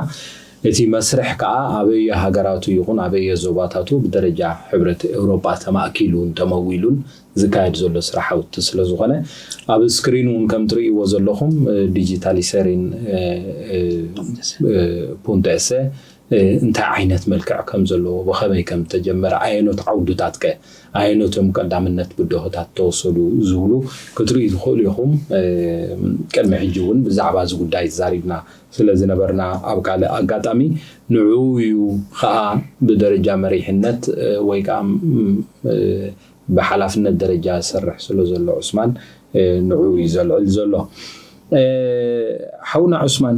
እቲ መስርሕ ከዓ ኣበየ ሃገራቱ ይኹን ኣበየ ዞባታቱ ብደረጃ ሕብረት ኤውሮጳ ተማእኪሉን ተመዊሉን ዝካየድ ዘሎ ስራሕቲ ስለ ዝኾነ ኣብ ስክሪን እውን ከም ትርእይዎ ዘለኹም ዲጂታሊሰሪን ፑንት ኤሰ እንታይ ዓይነት መልክዕ ከም ዘለዎ፣ ብኸመይ ከም ተጀመረ፣ ኣየኖት ዓውድታት ከ ኣየኖት እዮም ቀዳምነት ብድሆታት ተወሰዱ ዝብሉ ክትርእዩ ትኽእሉ ኢኹም። ቅድሚ ሕጂ እውን ብዛዕባ እዚ ጉዳይ ተዛሪብና ስለ ዝነበርና ኣብ ካልእ ኣጋጣሚ ንዕኡ እዩ ከዓ ብደረጃ መሪሕነት ወይ ከዓ ብሓላፍነት ደረጃ ዝሰርሕ ስለ ዘሎ ዑስማን ንዕኡ እዩ ዘልዕል ዘሎ። ሓውና ዑስማን፣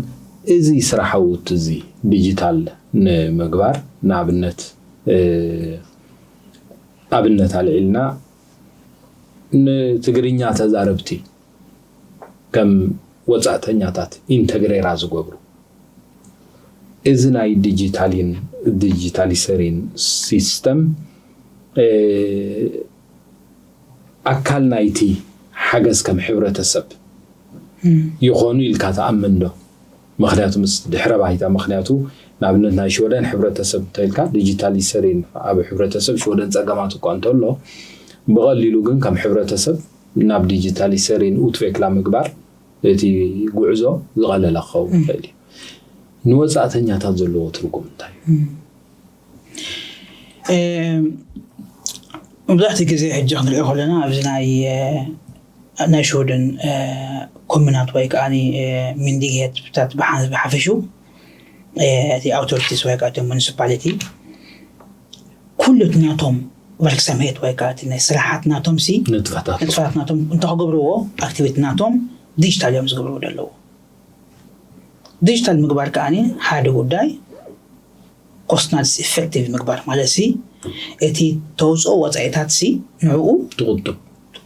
እዚ ስራሓውት እዚ ዲጂታል ንምግባር ንኣብነት ኣብነት ኣልዒልና ንትግርኛ ተዛረብቲ ከም ወፃእተኛታት ኢንተግሬራ ዝገብሩ፣ እዚ ናይ ዲጂታሊን ዲጂታሊሰሪን ሲስተም ኣካል ናይቲ ሓገዝ ከም ሕብረተሰብ ይኾኑ ኢልካ ትኣምን ዶ? ምክንያቱ ምስ ድሕረ ባይታ፣ ምክንያቱ ንኣብነት ናይ ሽወደን ሕብረተሰብ እንተኢልካ ዲጂታሊሰሪን ኣብ ሕብረተሰብ ሽወደን ፀገማት እኳ እንተሎ፣ ብቐሊሉ ግን ከም ሕብረተሰብ ናብ ዲጂታሊሰሪን ኡትቬክላ ምግባር እቲ ጉዕዞ ዝቐለለ ክኸውን ይኽእል እዩ። ንወፃእተኛታት ዘለዎ ትርጉም እንታይ እዩ? መብዛሕትኡ ግዜ ሕጂ ክንሪኦ ከለና ኣብዚ ናይ ናይ ሽወደን ኮሙናት ወይ ከዓ ሚንዲግሄትታት ብሓፈሹ እቲ ኣውቶሪቲስ ወይ ከዓ ሙኒሲፓሊቲ ኩሉ እቲ ናቶም ቨርክሰምሄት ወይ ከዓ ናይ ስራሓት ናቶም ሲ ንጥፈታት ናቶም እንተክገብርዎ ኣክቲቪቲ ናቶም ዲጂታል እዮም ዝገብርዎ ዘለዉ። ዲጂታል ምግባር ከዓ ሓደ ጉዳይ ኮስት ናትስ ኢፌክቲቭ ምግባር ማለት ሲ እቲ ተውፅኦ ወፃኢታት ሲ ንዕኡ ትቁጥብ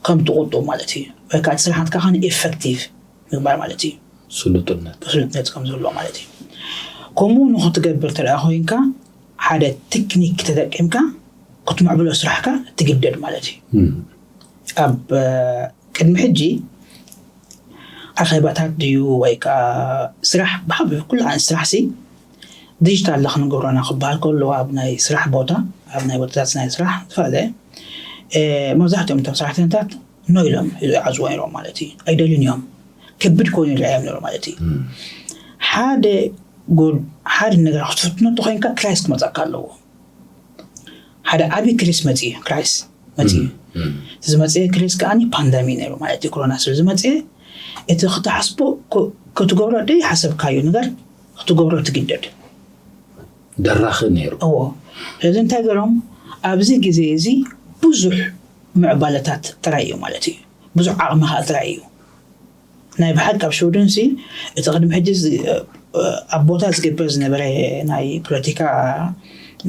ከም ትቁጥብ ማለት እዩ። ወይ ከዓ ስራሕትካ ከን ኢፌክቲቭ ምግባር ማለት እዩ። ስሉጥነት ስሉጥነት ከም ዘሎ ማለት እዩ። ከምኡ ንክትገብር ተደኣ ኮይንካ ሓደ ቴክኒክ ተጠቂምካ ክትምዕብሎ ስራሕካ ትግደድ ማለት እዩ። ኣብ ቅድሚ ሕጂ ኣኼባታት ድዩ ወይ ከዓ ስራሕ ብሓብ ኩሉ ዓይነት ስራሕ ሲ ዲጂታል ክንገብሮና ክበሃል ከሎ ኣብ ናይ ስራሕ ቦታ ኣብ ናይ ቦታታት ናይ ስራሕ ዝፈለ መብዛሕትኦም እቶም ሰራሕተኛታት ኖ ኢሎም ይዓዝዎ ነይሮም ማለት እዩ። ኣይደልን እዮም። ከቢድ ኮይኑ ይረኣዮም ነይሩ ማለት እዩ። ሓደ ጉድ ሓደ ነገር ክትፍትኖ እንተኮይንካ ክራይስ ክመፀካ ኣለዎ። ሓደ ዓብዪ ክሪስ መፂ ክራይስ መፂ ዝመፅአ ክሪስ ከዓ ፓንዳሚ ነይሩ ማለት እዩ። ኮሮና ስለ ዝመፅአ እቲ ክትሓስቦ ክትገብሮ ደይ ሓሰብካዩ ነገር ክትገብሮ ትግደድ ደራኺ ነይሩ። እዎ ስለዚ እንታይ ገሮም ኣብዚ ግዜ እዚ ብዙሕ ምዕባለታት ጥራይ እዩ ማለት እዩ። ብዙሕ ዓቕሚ ከዓ ጥራይ እዩ። ናይ ብሓቂ ኣብ ሽውድን ሲ እቲ ቅድሚ ሕጂ ኣብ ቦታ ዝግበር ዝነበረ ናይ ፖለቲካ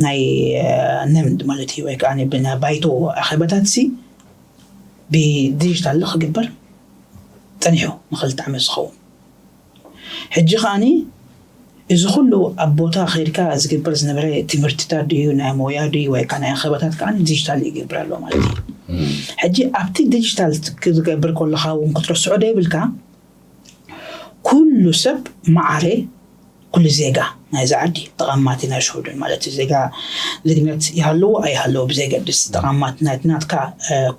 ናይ ነምድ ማለት እዩ ወይ ከዓ ባይቶ ኣኼባታት ሲ ብዲጂታል ክግበር ፀኒሑ ንክልተ ዓመት ዝኸውን ሕጂ ከዓኒ እዚ ኩሉ ኣብ ቦታ ከይድካ ዝግበር ዝነበረ ትምህርትታት ድዩ ናይ ሞያ ድዩ ወይ ከዓ ናይ ኣኼባታት ከዓ ዲጂታል ይግበር ኣሎ ማለት እዩ። ሕጂ ኣብቲ ዲጂታል ክትገብር ከለካ እውን ክትረስዖ ደይብልካ ኩሉ ሰብ ማዕረ ኩሉ ዜጋ ናይዚ ዓዲ ተቐማቲ ናይ ሽውድን ማለት እዩ። ዜጋ ዜግነት ይሃለዎ ኣይሃለዎ ብዘይገድስ ተቐማቲ ናይ ናትካ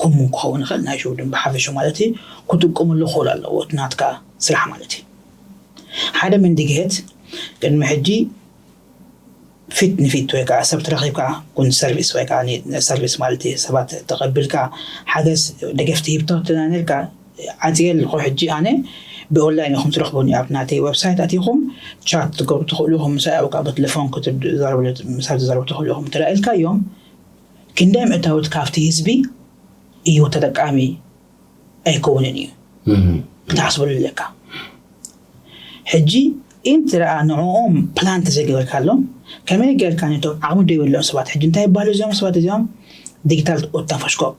ኮሙን ክኸውን ይኽእል ናይ ሽውድን ብሓፈሹ ማለት እዩ ክጥቀመሉ ክኽእል ኣለዎ እቲ ናትካ ስራሕ ማለት እዩ። ሓደ መንዲግሄት ቅድሚ ሕጂ ፊት ንፊት ወይ ከዓ ሰብ ተረኺብካ ኩን ሰርቪስ ወይ ከዓ ሰርቪስ ማለት እዩ ሰባት ተቐቢልካ ሓገዝ ደገፍ ትሂብ ተወተናኒርካ ዓፅየ ኣለኹ ሕጂ ኣነ ብኦንላይን ኢኹም ትረኽቡኒ ኣብ ናተይ ዌብሳይት ኣቲኹም ቻት ትገብሩ ትኽእሉ ኢኹም ምሳይ ኣብካ ብቴሌፎን ክትዛረቡ ምሳይ ትዛረቡ ትኽእሉ ኢኹም ተላኢልካ እዮም ክንደይ ምእታውት ካብቲ ህዝቢ እዩ ተጠቃሚ ኣይከውንን እዩ ክትሓስበሉ ኣለካ። ሕጂ ኢንት ደኣ ንዕኦም ፕላን ተዘይገበርካሎም ከመይ ጌርካ ነቶም ዓቕሚ ደይብሎም ሰባት ሕጂ እንታይ ይባሃሉ እዚኦም ሰባት እዚኦም ዲጂታል ኦታፎሽኮፕ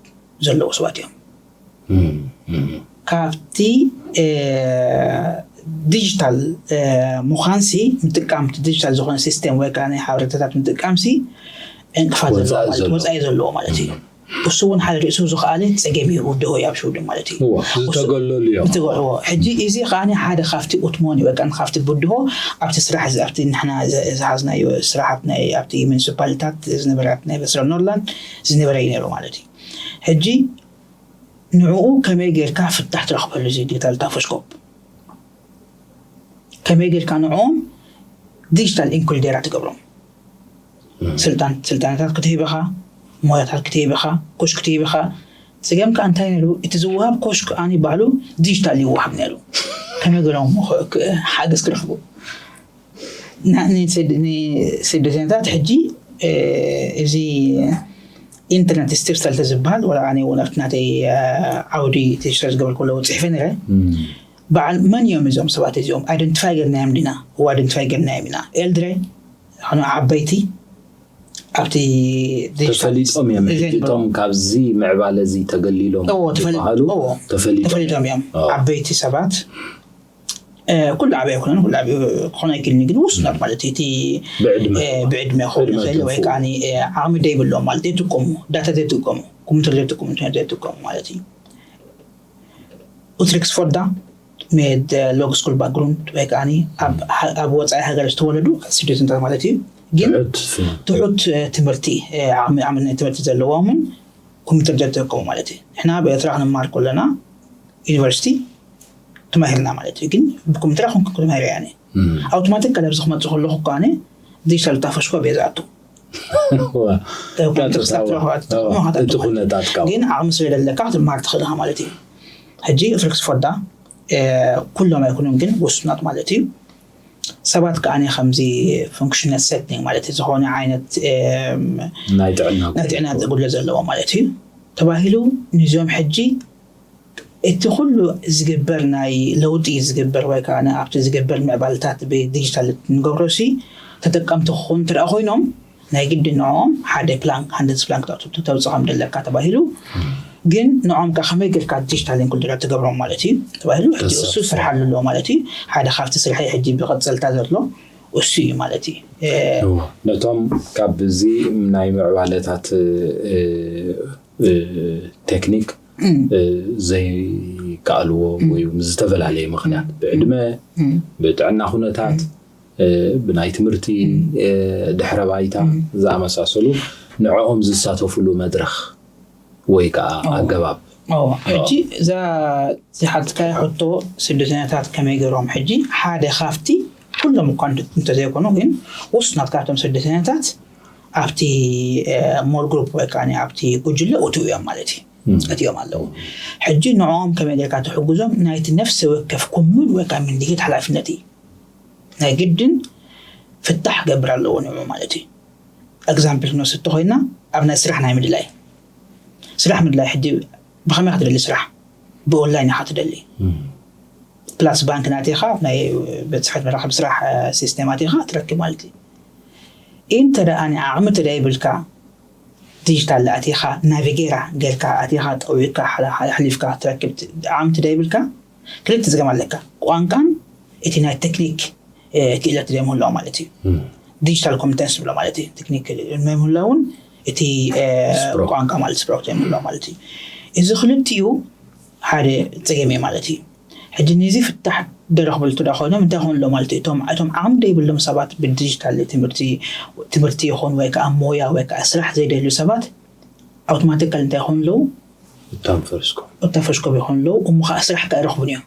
ዘለዉ ሰባት እዮም። ካብቲ ዲጂታል ምዃንሲ ምጥቃም ዲጂታል ዝኾነ ሲስተም ወይ ከዓ ናይ ሓበሬታታት ምጥቃምሲ ዕንቅፋት ወፃኢ ዘለዎ ማለት እዩ። እሱ እውን ሓደ ርእሱ ዝኸኣለ ፀገም እዩ ውድሆ እዩ ኣብ ሽውድን ማለት እዩ። ዝተገለሉ እዮም። ዝተገለዎ ሕጂ እዚ ከዓ ሓደ ካብቲ ኡትሞኒ ወይ ከዓ ካብቲ ብድሆ ኣብቲ ስራሕ ኣብቲ ንሕና ዝሃዝናዮ ስራሓት ናይ ኣብቲ ሙኒሲፓሊታት ዝነበረ ናይ በስረ ኖርላንድ ዝነበረ እዩ ነይሩ ማለት እዩ። ሕጂ ንዕኡ ከመይ ጌርካ ፍታሕ ትረኽበሉ እዚ ዲጂታል ታፎስኮፕ ከመይ ጌርካ ንዕኦም ዲጂታል ኢንኩልዴራ ትገብሮም ስልጣን ስልጣነታት ክትህብኻ፣ ሞያታት ክትህብኻ፣ ኮሽ ክትህብኻ። ጽገም ከኣ እንታይ ነይሩ? እቲ ዝወሃብ ኮሽ ከኣ ባዕሉ ዲጂታል ይወሃብ ነይሩ። ከመይ ገይሮም ሓገዝ ክረኽቡ? ንስደተኛታት ሕጂ እዚ ኢንተርነት ስትር ሰልተ ዝበሃል ወላ ኣነ እውን ኣብቲ ናተይ ዓውዲ ሪሰርች ዝገበርኩ ኣለዉ ጽሒፈ ነረ። በዓል መን እዮም እዞም ሰባት እዚኦም? ኣይደንቲፋይ ገርናዮም ዲና? እዋ ኣይደንቲፋይ ገርናዮም ኢና። ኤልድረ ኾኑ ዓበይቲ ኣብቲ ተፈሊጦም እዮም። እቶም ካብዚ ምዕባለ እዚ ተገሊሎም ዝበሃሉ ተፈሊጦም እዮም። ዓበይቲ ሰባት ኩሉ ዓበይ ኣይኮነን፣ ኩሉ ዓበይ ክኾን ኣይክእልን፣ ግን ውሱናት ማለት እዩ። እቲ ብዕድመ ክኾን ይኽእል ወይ ከዓ ዓቕሚ ዘይብሎም ማለት ዘይጥቀሙ፣ ዳታ ዘይጥቀሙ፣ ኮምፒውተር ዘይጥቀሙ፣ ኢንተርኔት ዘይጥቀሙ ማለት እዩ። ኡትሪክስ ፎርዳ ሜድ ሎግ ስኩል ባክግሩንድ ወይ ከዓ ኣብ ወፃኢ ሃገር ዝተወለዱ ስደተኛታት ማለት እዩ። ግን ትሑት ትምህርቲ ዓቕሚ ዓመት ናይ ትምህርቲ ዘለዎምን ኮምፒውተር ዘይተጠቀሙ ማለት እዩ። ንሕና ብኤርትራ ክንማር ከለና ዩኒቨርሲቲ ተማሂርና ማለት እዩ። ግን ብኮምፒውተር ኹን ተማሂረ ያኔ ኣውቶማቲክ ቀለብ ዝክመፅእ ከለኹ እኳ ዲጂታል ታፈሽኮ ቤዛቱ እቲ ኩነታት ግን ዓቕሚ ስለ ዘለካ ክትመሃር ትኽእል ኢኻ ማለት እዩ። ሕጂ ፍሪክስ ፎዳ ኩሎም ኣይኮኑን ግን ውሱናት ማለት እዩ። ሰባት ከኣ ከምዚ ፉንክሽናል ሴቲንግ ማለት ዝኾነ ዓይነት ናይ ጥዕና ናይ ጥዕና ጉድለት ዘለዎ ማለት እዩ ተባሂሉ ንዚኦም ሕጂ እቲ ኩሉ ዝግበር ናይ ለውጢ ዝግበር ወይ ከዓ ኣብቲ ዝግበር ምዕባልታት ብዲጂታል ንገብሮ ሲ ተጠቀምቲ ክኾኑ ትረኣ ኮይኖም ናይ ግዲ ንዕኦም ሓደ ፕላን ሃንደስ ፕላን ክተውፅእ ከም ደለካ ተባሂሉ ግን ንዕኦም ከ ከመይ ጌርካ ዲጂታል ኢንኩልደር ትገብሮም ማለት እዩ ተባሂሉ ሕጂ እሱ ስራሕ ኣሎ ማለት እዩ። ሓደ ካብቲ ስርሐይ ሕጂ ብቐፀልታ ዘሎ እሱ እዩ ማለት እዩ። ነቶም ካብ እዚ ናይ ምዕባለታት ቴክኒክ ዘይከኣልዎ ወይ ዝተፈላለየ ምክንያት ብዕድመ ብጥዕና ኩነታት ብናይ ትምህርቲ ድሕረ ባይታ ዝኣመሳሰሉ ንዕኦም ዝሳተፍሉ መድረኽ ወይ ከዓ ኣገባብ ሕጂ እዛ ዝሓትካዮ ሕቶ ስደተኛታት ከመይ ገይሮም ሕጂ ሓደ ካብቲ ኩሎም እኳ እንተዘይኮኑ ግን ውሱናት ካብቶም ስደተኛታት ኣብቲ ሞር ግሩፕ ወይ ከዓ ኣብቲ ጉጅለ እትው እዮም ማለት እዩ እትዮም ኣለዉ። ሕጂ ንዕኦም ከመይ ጌርካ ትሕግዞም ናይቲ ነፍሲ ወከፍ ኮሙን ወይ ከዓ ምንድጌት ሓላፍነት እዩ ናይ ግድን ፍታሕ ገብር ኣለዎ ንዑ ማለት እዩ። ኤግዛምፕል ክንወስድ ተኮይና ኣብ ናይ ስራሕ ናይ ምድላይ ስራሕ ምድላይ ሕጂ ብኸመይ ክትደሊ ስራሕ ብኦንላይን ኢኻ ትደሊ ፕላስ ባንክ ናቲኻ ናይ ቤት ጽሕፈት መራኸቢ ስራሕ ሲስተም ኣቲኻ ትረክብ ማለት እዩ። እንተ ደኣ ዓቕሚ ተደይብልካ ዲጂታል ኣቲኻ ናቪጌራ ጌርካ ኣቲኻ ጠዊካ ሓሊፍካ ትረክብ ዓቕሚ ተደይብልካ ክልተ ዝገም ኣለካ ቋንቋን እቲ ናይ ቴክኒክ ክእለት ዘይምህላው ማለት እዩ። ዲጂታል ኮምፒተንስ ብሎ ማለት እዩ። ቴክኒክ ምህላውን እቲ ቋንቋ ማለት ስፕሮክ ዘይምህላው ማለት እዩ። እዚ ክልቲኡ ሓደ ፀገም እዩ ማለት እዩ። ሕጂ ነዚ ፍታሕ ደረኽበሉ እንተ ኮይኖም እንታይ ኮንሎ ማለት እዩ። እቶም እቶም ዓቕሚ ዘይብሎም ሰባት ብዲጂታል ትምህርቲ ትምህርቲ ይኹን ወይ ከዓ ሞያ ወይ ከዓ ስራሕ ዘይደልዩ ሰባት ኣውቶማቲካል እንታይ ይኾኑ ኣለዉ እታፈሽኮ እታፈሽኮ ይኾኑ ኣለዉ። እሞ ከዓ ስራሕ ከኣ ይረኽቡን እዮም።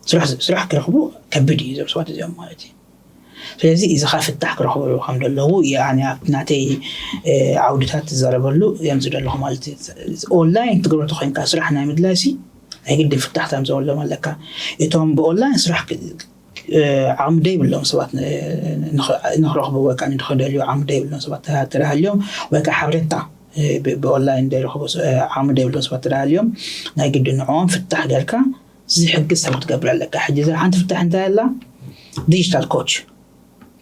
ስራሕ ስራሕ ክረኽቡ ከቢድ እዩ እዞም ሰባት እዚኦም ማለት እዩ። ስለዚ እዚ ከዓ ፍታሕ ክረኽቡ ከም ዘለዉ እየ ኣነ ኣብቲ ናተይ ዓውድታት ትዛረበሉ የምፅእ ዘለኹ ማለት እዩ። ኦንላይን ትገብሮ ተኮይንካ ስራሕ ናይ ምድላይ ሲ ናይ ግድን ፍታሕታት ዘለዎም ኣለካ። እቶም ብኦንላይን ስራሕ ዓቕሚ ደይብሎም ሰባት ንክረኽቡ ወይ ከዓ ንክደልዩ ዓቕሚ ደይብሎም ሰባት ተዳሃልዮም ወይ ከዓ ሓበሬታ ብኦንላይን ደይረኽቡ ዓቕሚ ደይብሎም ሰባት ተዳሃልዮም ናይ ግድን ንዕኦም ፍታሕ ጌርካ ዝሕግዝ ሰብ ክትገብር ኣለካ። ሕጂ እዛ ሓንቲ ፍታሕ እንታይ ኣላ ዲጂታል ኮች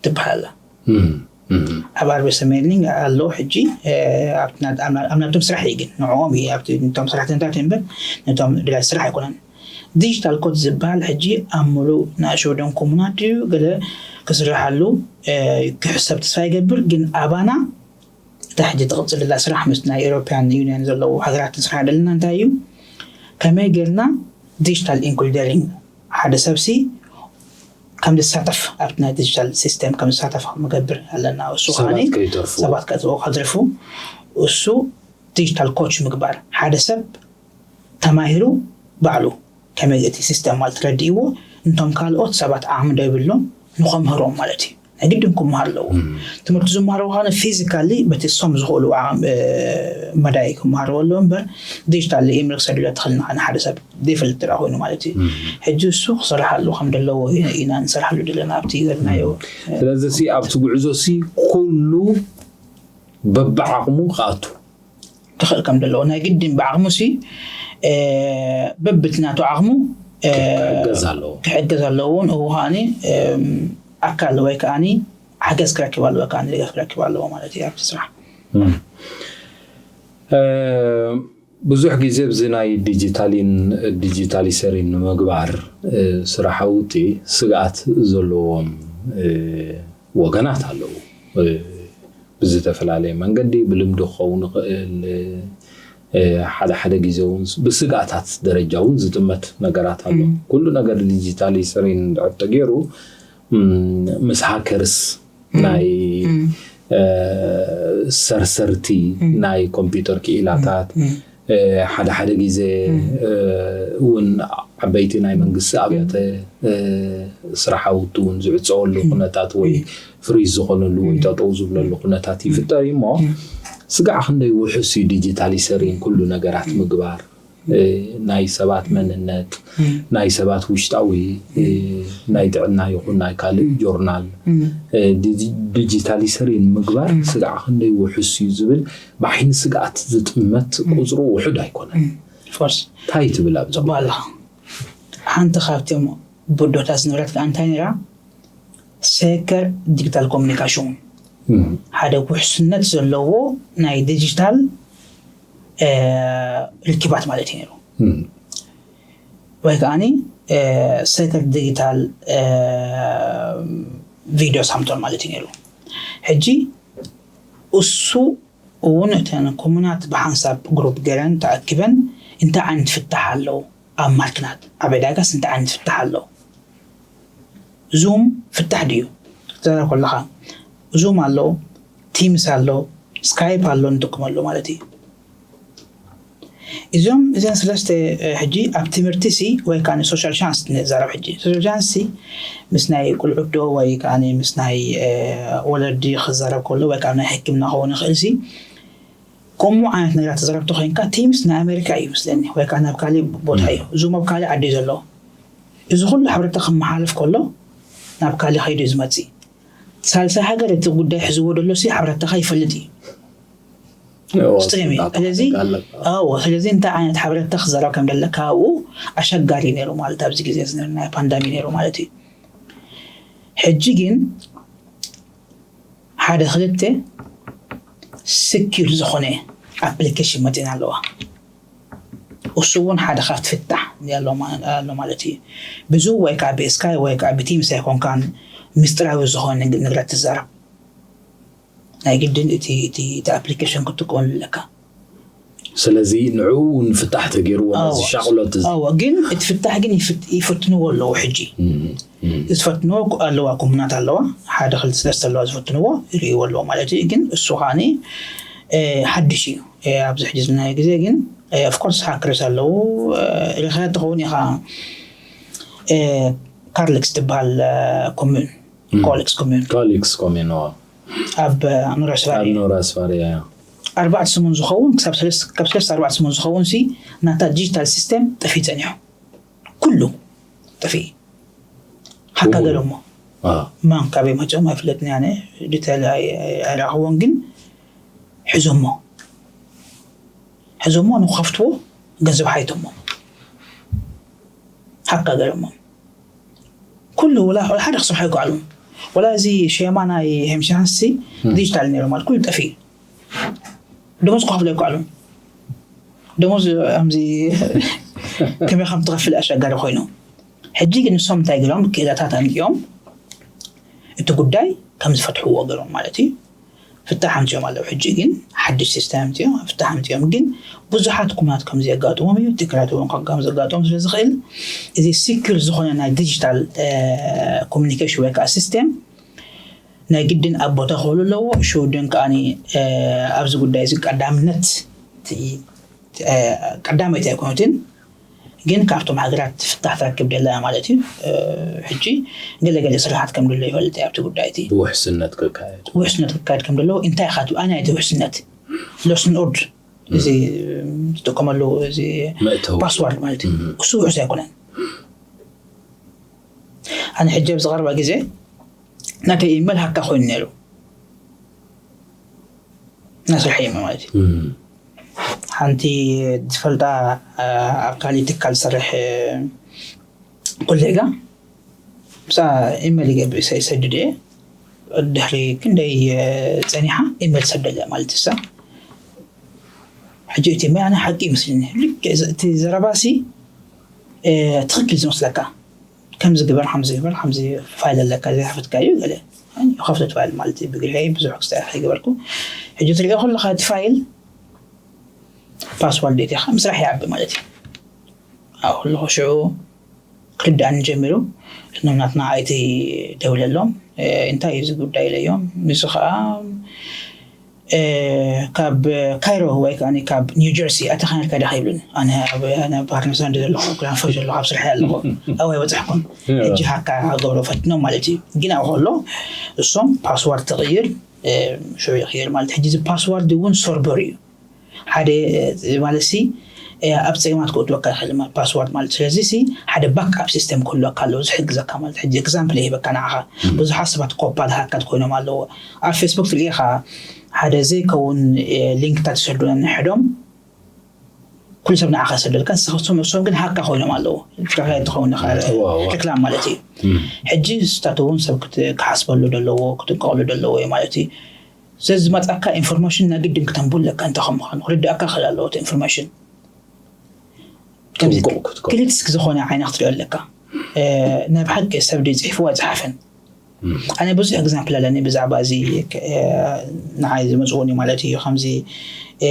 ትበሃል ኣላ። ኣብ ኣርቤ ሰሜንሊንግ ኣሎ ሕጂ ኣብ ናብቶም ስራሕ እዩ ግን ንዕኦም እዩ ኣብቶም ሰራሕተኛታት እምበር ነቶም ድላይ ስራሕ ኣይኮነን። ዲጂታል ኮድ ዝበሃል ሕጂ ኣብ ሙሉእ ናይ ሽወደን ኮሙና ድዩ ገለ ክስርሓሉ ክሕሰብ ተስፋ ይገብር ግን ኣባና እታ ሕጂ ትቕፅል ዘላ ስራሕ ምስ ናይ ኤሮፓያን ዩኒየን ዘለዉ ሃገራት ንስራሕ ዘለና እንታይ እዩ ከመይ ጌርና ዲጂታል ኢንኩልደሪንግ ሓደ ሰብሲ ከም ዝሳተፍ ኣብቲ ናይ ዲጂታል ሲስተም ከም ዝሳተፍ ክንገብር ኣለና። እሱ ከዓኒ ሰባት ከይተርፉ እሱ ዲጂታል ኮች ምግባር ሓደ ሰብ ተማሂሩ ባዕሉ ከመይ እቲ ሲስተም ማለት ረድእዎ እንቶም ካልኦት ሰባት ዓቕሚ ዶ ይብሎም ንኸምህሮም ማለት እዩ። ግድን ክመሃር ኣለዎ። ትምህርቲ ዝመሃርዎ ከነ ፊዚካሊ በቲ ሶም ዝኽእሉ መዳይ ክመሃርዎ ኣለዎ እምበር ዲጂታል ኢምሪ ክሰድሎ ትኽእል ንሓደ ሰብ ዘይፈልጥ ጥራ ኮይኑ ማለት እዩ። ሕጂ እሱ ክሰርሓሉ ከም ዘለዎ ኢና ንሰርሓሉ ዘለና ኣብቲ ዘለናዮ። ስለዚ ሲ ኣብቲ ጉዕዞ ሲ ኩሉ በብዓቕሙ ክኣቱ ክኽእል ከም ዘለዎ ናይ ግድን ብዓቕሙ ሲ በብቲ ናቱ ዓቕሙ ክሕገዝ ኣለዎ። ክሕገዝ ኣለዎ። ንእኡ ከዓኒ ኣካል ወይ ከዓኒ ሓገዝ ክረክብ ኣለዎ፣ ከዓኒ ደገፍ ክረክብ ኣለዎ ማለት እዩ ኣብቲ ስራሕ። ብዙሕ ግዜ ብዚ ናይ ዲጂታሊን ዲጂታሊሰሪን ንምግባር ስራሓውቲ ስግኣት ዘለዎም ወገናት ኣለዉ። ብዝተፈላለየ መንገዲ ብልምዲ ክኸውን ይኽእል፣ ሓደ ሓደ ግዜ እውን ብስግኣታት ደረጃ እውን ዝጥመት ነገራት ኣሎ። ኩሉ ነገር ዲጂታሊሰሪን እንድሕር ተገይሩ ምስ ሃከርስ ናይ ሰርሰርቲ ናይ ኮምፒውተር ክኢላታት ሓደ ሓደ ግዜ እውን ዓበይቲ ናይ መንግስቲ ኣብያተ ስራሓውቲ እውን ዝዕፀወሉ ኩነታት ወይ ፍሪዝ ዝኾነሉ ወይ ጠጠው ዝብለሉ ኩነታት ይፍጠር እዩ እሞ ስጋዕ ክንደይ ውሑስ እዩ ዲጂታሊሰሪን ኩሉ ነገራት ምግባር ናይ ሰባት መንነት ናይ ሰባት ውሽጣዊ ናይ ጥዕና ይኹን ናይ ካልእ ጆርናል ዲጂታሊሰሪን ምግባር ስጋዕ ክንደይ ውሑስ እዩ ዝብል ብዓይኒ ስግኣት ዝጥመት ቁፅሩ ውሑድ ኣይኮነን። እንታይ ትብል ኣብ ፅቡቅ ኣለኻ። ሓንቲ ካብቶም ብዶታት ዝነበረት ከዓ እንታይ ነራ ሴክተር ዲጂታል ኮሚኒካሽን ሓደ ውሕስነት ዘለዎ ናይ ዲጂታል ርክባት ማለት እዩ ነሩ። ወይ ከዓኒ ሴክተር ዲጂታል ቪዲዮ ሳምቶን ማለት እዩ ነሩ። ሕጂ እሱ እውን እተን ኮሙናት ብሓንሳብ ግሩፕ ገረን ተኣኪበን እንታይ ዓይነት ፍታሕ ኣለዉ ኣብ ማርክናት ኣብ ዕዳጋስ እንታይ ዓይነት ፍታሕ ኣለዉ? ዙም ፍታሕ ድዩ? ክትዛረብ ከለኻ ዙም ኣሎ፣ ቲምስ ኣሎ፣ ስካይፕ ኣሎ ንጥቀመሉ ማለት እዩ። እዞም እዘን ሰለስተ ሕጂ ኣብ ትምህርቲ ሲ ወይ ከዓ ሶሻል ቻንስ ንዛረብ ሕጂ ሶሻል ቻንስ ሲ ምስ ናይ ቁልዑት ዶ ወይ ከዓ ምስ ናይ ወለዲ ክዛረብ ከሎ ወይ ከዓ ናይ ሕክምና ክኸውን ይኽእል ሲ ከምኡ ዓይነት ነገራት ተዛረብቲ ኮይንካ ቲምስ ናይ ኣሜሪካ እዩ ምስለኒ ወይ ከዓ ናብ ካሊእ ቦታ እዩ ዙም ኣብ ካሊእ ዓዲ ዘሎ እዚ ኩሉ ሕብረተ ክመሓለፍ ከሎ ናብ ካሊእ ከይዱ እዩ ዝመፅእ ሳልሳይ ሃገር እቲ ጉዳይ ሕዝዎ ደሎ ሲ ሕብረተኻ ይፈልጥ እዩ ስለዚ እንታይ ዓይነት ሓበሬታ ክዘረብ ከም ደለካ ኣብኡ ኣሸጋሪ ነይሩ ማለት ኣብዚ ግዜ ዝነበረ ናይ ፓንዳሚ ነይሩ ማለት እዩ። ሕጂ ግን ሓደ ክልተ ስኪር ዝኾነ ኣፕሊኬሽን መፂና ኣለዋ። እሱ እውን ሓደ ካብቲ ፍታሕ ኣሎ ማለት እዩ። ብዙ ወይ ከዓ ብስካይ ወይ ከዓ ብቲምስ ኣይኮንካን ምስጢራዊ ዝኾነ ንግራት ትዛረብ ናይ ግድን እቲ እቲ እቲ ኣፕሊኬሽን ክትጥቀመሉ ኣለካ። ስለዚ ንዕኡ እውን ፍታሕ ተገይርዎ ዝሻቕሎት እዎ ግን እቲ ፍታሕ ግን ይፍትንዎ ኣለዉ ሕጂ ዝፈትንዎ ኣለዋ ኮሙናት ኣለዋ ሓደ ክልተ ሰለስተ ኣለዋ ዝፈትንዎ ይርእይዎ ኣለዎ ማለት እዩ ግን እሱ ከዓኒ ሓድሽ እዩ ኣብዚ ሕጂ ዝናዮ ግዜ ግን ኦፍኮርስ ሃክርስ ኣለዉ ርኸ ትኸውን ኢኻ ካርሊክስ ትበሃል ኮሙን ኮሊክስ ኮሙን ኮሊክስ ኮሙን ኣብ ኖራስፋሪ ኖራስፋሪ ኣርባዕተ ሰሙን ዝኸውን ክሳብ ሰለስተ ኣርባዕተ ሰሙን ዝኸውን ሲ ናታ ዲጂታል ሲስተም ጠፊ ጸኒሑ ኩሉ ጠፊ ሓካ ገለሞ ማን ካበይ መፅኦም ኣይፍለጥን ያነ ዲቴል ኣይረኣኽዎን ግን ሕዞሞ ሕዞሞ ንክኸፍትዎ ገንዘብ ሓይቶሞ ሓካ ገለሞ ኩሉ ወላ ሓደ ክሰርሖ ይከኣሉ ወላ እዚ ሸማ ናይ ሄምሻንሲ ዲጂታል ነይሩ ማለት ኩሉ ጠፊ ደሞዝ ክኸፍሎ ይከኣሉ ደሞዝ ከምዚ ከመይ ከም ትኸፍል ኣሸጋሪ ኮይኑ ሕጂ ግን ንሶም እንታይ ገሎም ክእለታት ኣምፅኦም እቲ ጉዳይ ከም ዝፈትሕዎ ገሮም ማለት እዩ ፍታሕ ኣምፅኦም ኣለዉ ሕጂ ግን ሓድሽ ሲስተም ኣምፅኦም ፍታሕ ኣምፅኦም ግን ብዙሓት ኩናት ከም ዘጋጥሞም እዩ ትክራት እውን ከም ዘጋጥሞም ስለ ዝኽእል እዚ ሲክር ዝኾነ ናይ ዲጂታል ኮሚኒኬሽን ወይ ከዓ ሲስተም ናይ ግድን ኣብ ቦታ ክህሉ ኣለዎ ሽውድን ከዓኒ ኣብዚ ጉዳይ እዚ ቀዳምነት ቀዳመይቲ ኣይኮነትን ግን ካብቶም ሃገራት ፍታሕ ትረክብ ደላ ማለት እዩ። ሕጂ ገለገለ ስራሓት ከም ደሎ ይፈልጥ ኣብቲ ጉዳይ እቲ ብውሕስነት ክካየድ ውሕስነት ክካየድ ከም ደሎ እንታይ ኢኻ ትብል ኣናይቲ ውሕስነት ለስን ኦርድ እዚ ዝጥቀመሉ እዚ መእተዊ ፓስዋርድ ማለት እዩ እሱ ውሕስ ኣይኮነን። ኣነ ሕጂ ኣብ ዝቐርባ ግዜ ናተይ ኢመል ሃካ ኮይኑ ነይሩ ናስርሐ ኢመል ማለት እዩ። ሓንቲ ዝፈልጣ ኣብ ካሊእ ትካል ዝሰርሕ ኮሌጋ ብሳ ኢመል ይገብር ይሰድድ እየ ድሕሪ ክንደይ ፀኒሓ ኢመል ሰደለ ማለት እሳ ሕጂ እቲ ኢመል ኣነ ሓቂ ይመስልኒ ልክ እቲ ዘረባሲ ትኽክል ዝመስለካ ከምዚ ግበር ከምዚ ግበር ከምዚ ፋይል ኣለካ ዘይከፈትካ እዩ ገለ ከፍተት ፋይል ማለት እዩ ብግርሀይ ብዙሕ ክስታይ ከይገበርኩ ሕጂ ትሪኦ ከለካ እቲ ፋይል ፓስዋርድ ዴት ኢኻ ምስራሕ ይዓቢ ማለት እዩ ኣብኡ ከለኹ ሽዑ ክርዳእኒ ጀሚሩ እኖም ናትና ኣይቲ ደውለሎም እንታይ እዩ እዚ ጉዳይ ኢለዮም ንሱ ከዓ ካብ ካይሮ ወይ ከዓ ካብ ኒው ጀርሲ ኣተኻነልካ ዲኻ ይብሉኒ ኣነ ኣብ ኣነ ባህር ንሳ እንደ ዘለኹ ክላንፈር ዘለኹ ኣብ ስራሕ ኣለኹ ኣብኡ ኣይበፅሕኩን ሕጂ ሃካ ገብሮ ፈትኖም ማለት እዩ ግን ኣብኡ ከሎ እሶም ፓስዋርድ ትቕይር ሽዑ ይቕየር ማለት ሕጂ እዚ ፓስዋርድ እውን ሰርቨር እዩ ሓደ ማለት ሲ ኣብ ፀገማት ክእትወካ ይኽእል ማለት ፓስዋርድ ማለት ስለዚ ሲ ሓደ ባክ ኣፕ ሲስተም ክህልወካ ኣለዎ ዝሕግዘካ ማለት ሕጂ ኤግዛምፕል ይህበካ ንዓኻ ብዙሓት ሰባት ኮፓ ዝሃካት ኮይኖም ኣለዎ ኣብ ፌስቡክ ትርኢ ኢኻ ሓደ ዘይከውን ሊንክታት ይሰዱ ነንሕዶም ኩሉ ሰብ ንዓኻ ይሰደልካ ንስኻ እሶም እሶም ግን ሃካ ኮይኖም ኣለዉ ትካኻይ ትኸውን ኢኻ ሬክላም ማለት እዩ ሕጂ ስታት እውን ሰብ ክት- ክሓስበሉ ደለዎ ክጥንቀቕሉ ደለዎ እዩ ማለት እዩ ስለዚ ዝመፅኣካ ኢንፎርሜሽን ናይ ግድን ክተንቡ ኣለካ እንታይ ከም ምዃኑ ክርድኣካ ክእል ኣለዎ እቲ ኢንፎርሜሽን ከምዚ ጥንቁቕ ክትከውን ክሊትስክ ዝኾነ ዓይነ ክትሪኦ ኣለካ እ፣ ናይ ብሓቂ ሰብ ድዩ ፅሒፍዎ ኣይፅሓፈን ኣነ ብዙሕ ኤግዛምፕል ኣለኒ ብዛዕባ እዚ እ፣ ንዓይ ዝመፅኡኒ ማለት እዩ ከምዚ እ፣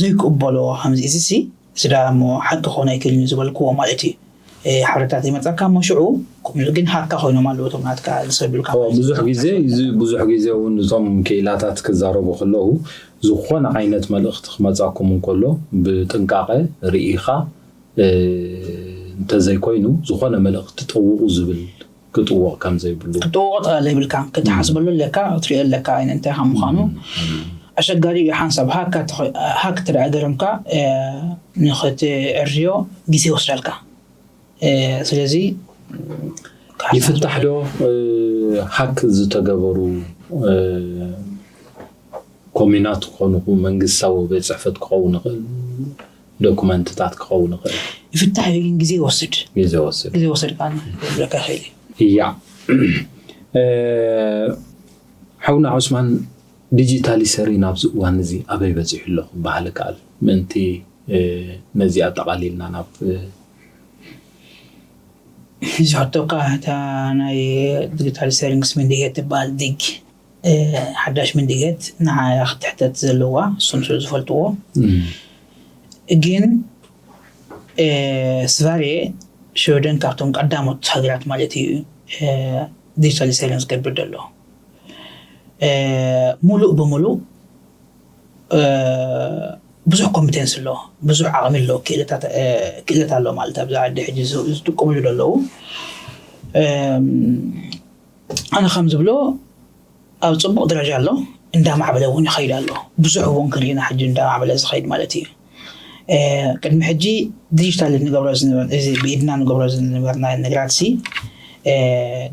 ዘይቅበሎ ከምዚ እዚ ሲ እዚ ደኣ እሞ ሓቂ ክኾን ኣይክእልን እዩ ዝበልክዎ ማለት እዩ እ፣ ሓበሬታት ይመፀካ እሞ ሽዑ ቁም ግን ሃካ ኮይኖም ኣለዉ እቶም ናትካ ዝሰዱልካ ማለት እዩ። ብዙሕ ግዜ እዚ ብዙሕ ግዜ እውን እቶም ክኢላታት ክዛረቡ ከለዉ ዝኾነ ዓይነት መልእኽቲ ክመፃኩም እንከሎ ብጥንቃቐ ርኢኻ እ፣ እንተዘይኮይኑ ዝኾነ መልእኽቲ ጠውቑ ዝብል ክጥወቕ ከም ዘይብሉ ክትጥውቖ ትኽእል ይብልካ ክትሓስበሉ ኣለካ ክትሪኦ ኣለካ ዓይነ እንታይ ከም ምዃኑ ኣሸጋሪ እዩ ሓንሳብ ሃክ ትረኣ ገረምካ ንክትዕርዮ ግዜ ይወስዳልካ ስለዚ ይፍታሕ ዶ ሃክ ዝተገበሩ ኮሚናት ክኾኑ መንግስታዊ ቤት ፅሕፈት ክኸውን ይኽእል ዶኩመንትታት ክኸውን ይኽእል ይፍታሕ እዩ ግን ግዜ ይወስድ ግዜ ወስድ ግዜ ይወስድ ቃል ብለካ ይኽእል እዩ እያ ሓውና ዑስማን ዲጂታል ሰሪ ናብዚ እዋን እዚ ኣበይ በፂሑ ኣሎ ክበሃል ይከኣል ምእንቲ ነዚ ኣጠቓሊልና ናብ እዚ ሕቶካ እታ ናይ ዲጂታል ሴሪንግስ ምንድሄት ትበሃል ዲግ ሓዳሽ ምንድሄት ንዓያ ክትሕተት ዘለዋ እሶም ስለ ዝፈልጥዎ ግን ስቫርየ ሽወደን ካብቶም ቀዳሞት ሃገራት ማለት እዩ ዲጂታል ሴሪንግስ ዝገብር ዘሎ ሙሉእ ብሙሉእ ብዙሕ ኮምፒተንስ ኣሎ ብዙሕ ዓቕሚ ኣሎ ክእለት ኣሎ ማለት ኣብዚ ዓዲ ሕጂ ዝጥቀምሉ ዘለዉ ኣነ ከም ዝብሎ ኣብ ፅቡቅ ደረጃ ኣሎ እንዳማዕበለ እውን ይኸይድ ኣሎ ብዙሕ እውን ክንሪና ሕጂ እንዳማዕበለ ዝኸይድ ማለት እዩ ቅድሚ ሕጂ ዲጂታል ንገብሮ እዚ ብኢድና ንገብሮ ዝነበርና ነገራት ሲ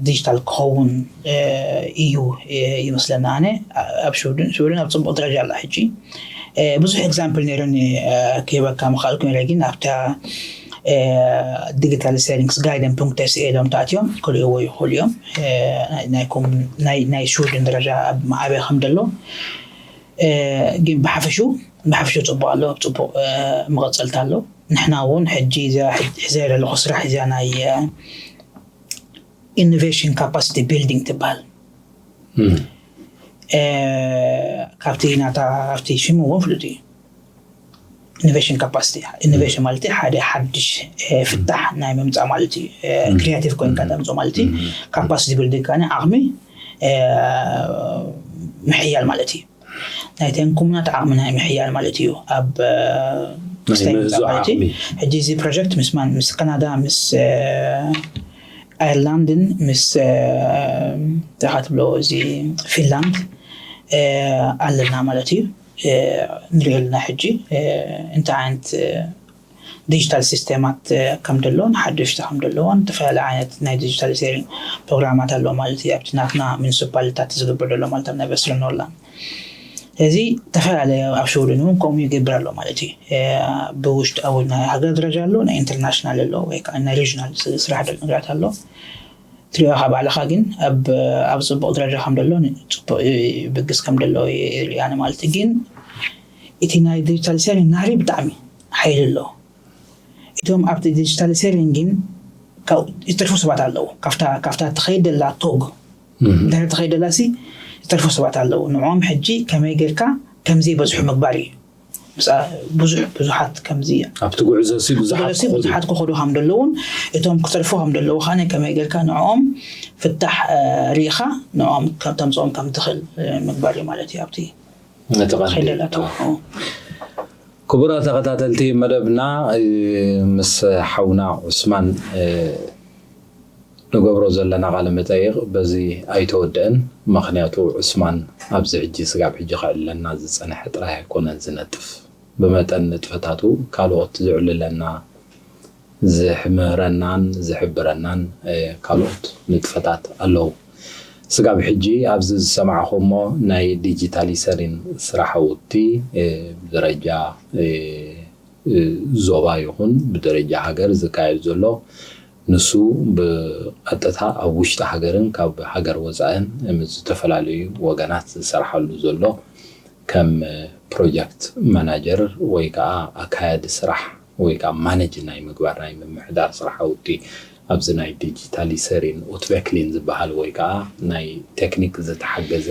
ዲጂታል ክኸውን እዩ ይመስለና ኣነ ኣብ ሽወደን ሽወደን ኣብ ፅቡቅ ደረጃ ኣላ ሕጂ ብዙሕ ኤግዛምፕል ነይሩኒ ክህበካ ምኽኣልኩ ነረ ግን ኣብታ ዲጂታል ሴሪንግስ ጋይደን ፕንክት ኤስኤ ኢሎም ተኣትዮም ክርእይዎ ይኽእሉ እዮም ናይ ሽወደን ደረጃ ኣብ መዓበ ከም ደሎ ግን ብሓፈሹ ብሓፈሹ ፅቡቅ ኣሎ ኣብ ፅቡቅ መቐፀልታ ኣሎ ንሕና እውን ሕጂ ሒዘ ዘለኹ ስራሕ እዚኣ ናይ ኢኖቬሽን ካፓሲቲ ቢልዲንግ ትበሃል ካብቲ ናታ ኣብቲ ሽሙ እውን ፍሉጥ እዩ ኢኖቬሽን ካፓሲቲ ኢኖቬሽን ማለት ሓደ ሓድሽ ፍታሕ ናይ ምምፃእ ማለት እዩ ክሪቲቭ ኮይንካ ተምፅኦ ማለት እዩ ካፓሲቲ ቢልዲንግ ከ ዓቕሚ ምሕያል ማለት እዩ ናይ ተንኩምናት ዓቕሚ ናይ ምሕያል ማለት እዩ ኣብ ክስታይ ምምፃእ ማለት እዩ። ሕጂ እዚ ፕሮጀክት ምስ ማን? ምስ ካናዳ፣ ምስ ኣየርላንድን ምስ ተኻትብሎ እዚ ፊንላንድ ኣለና ማለት እዩ። ንሪኦ ኣለና ሕጂ እንታይ ዓይነት ዲጂታል ሲስተማት ከም ደሎ፣ ንሓደሽቲ ከም ደለዎን ዝተፈላለዩ ዓይነት ናይ ዲጂታል ሴሪንግ ፕሮግራማት ኣለዎ ማለት እዩ። ኣብቲ ናትና ሚኒሲፓሊታት ዝግበር ዘሎ ማለት ኣብ ናይ በስልኖላ እዚ ተፈላለየ ኣብ ሽውድን እውን ከምኡ ይገብር ኣሎ ማለት እዩ። ብውሽጣዊ ናይ ሃገር ደረጃ ኣሎ፣ ናይ ኢንተርናሽናል ኣሎ፣ ወይ ከዓ ናይ ሪጅናል ስራሕ ደሎ ነገራት ኣሎ። ትሪኦ ካብ ባዕልኻ ግን ኣብ ኣብ ፅቡቕ ደረጃ ከም ደሎ ፅቡቕ ይብግስ ከም ደሎ ይሪኣኒ ማለት እዩ። ግን እቲ ናይ ዲጂታል ሴሪንግ ናህሪ ብጣዕሚ ሓይሊ ኣለዎ። እቶም ኣብቲ ዲጂታል ሴሪንግ ግን ዝተርፉ ሰባት ኣለዉ። ካብታ ትኸይድ ደላ ቶግ እንተ ትኸይድ ደላ ሲ ዝተርፉ ሰባት ኣለዉ። ንዕኦም ሕጂ ከመይ ጌርካ ከምዚ በዝሑ ምግባር እዩ። ብዙሕ ብዙሓት ከምዚ ኣብቲ ጉዕዞ ብዙሓት ብዙሓት ክኸዱ ከም ዘለውን እቶም ክተርፉ ከም ዘለዉ ከነ ከመይ ጌርካ ንዕኦም ፍታሕ ርኢኻ ንዕኦም ተምፅኦም ከም ትኽእል ምግባር እዩ ማለት እዩ። ኣብቲ ነቲ ቀንዲ ከይደላ ተውሑ ክቡራት ተኸታተልቲ መደብና፣ ምስ ሓውና ዑስማን ንገብሮ ዘለና ቃለ መጠይቕ በዚ ኣይተወደአን። ምኽንያቱ ዑስማን ኣብዚ ሕጂ ስጋብ ሕጂ ከዕልለና ዝጸንሐ ጥራይ ኣይኮነን ዝነጥፍ። ብመጠን ንጥፈታቱ ካልኦት ዝዕልለና፣ ዝሕምህረናን ዝሕብረናን ካልኦት ንጥፈታት ኣለዉ። ስጋብ ሕጂ ኣብዚ ዝሰማዕኹሞ ናይ ዲጂታሊሰሪን ስራሕውቲ ብደረጃ ዞባ ይኹን ብደረጃ ሃገር ዝካየድ ዘሎ፣ ንሱ ብቐጥታ ኣብ ውሽጢ ሃገርን ካብ ሃገር ወፃእን ምስ ዝተፈላለዩ ወገናት ዝሰርሓሉ ዘሎ ከም ፕሮጀክት ማናጀር ወይ ከዓ ኣካያዲ ስራሕ ወይ ከዓ ማነጅ ናይ ምግባር ናይ ምምሕዳር ስራሕውቲ ኣብዚ ናይ ዲጂታሊሰሪን ኡትቬክሊን ዝበሃል ወይ ከዓ ናይ ቴክኒክ ዝተሓገዘ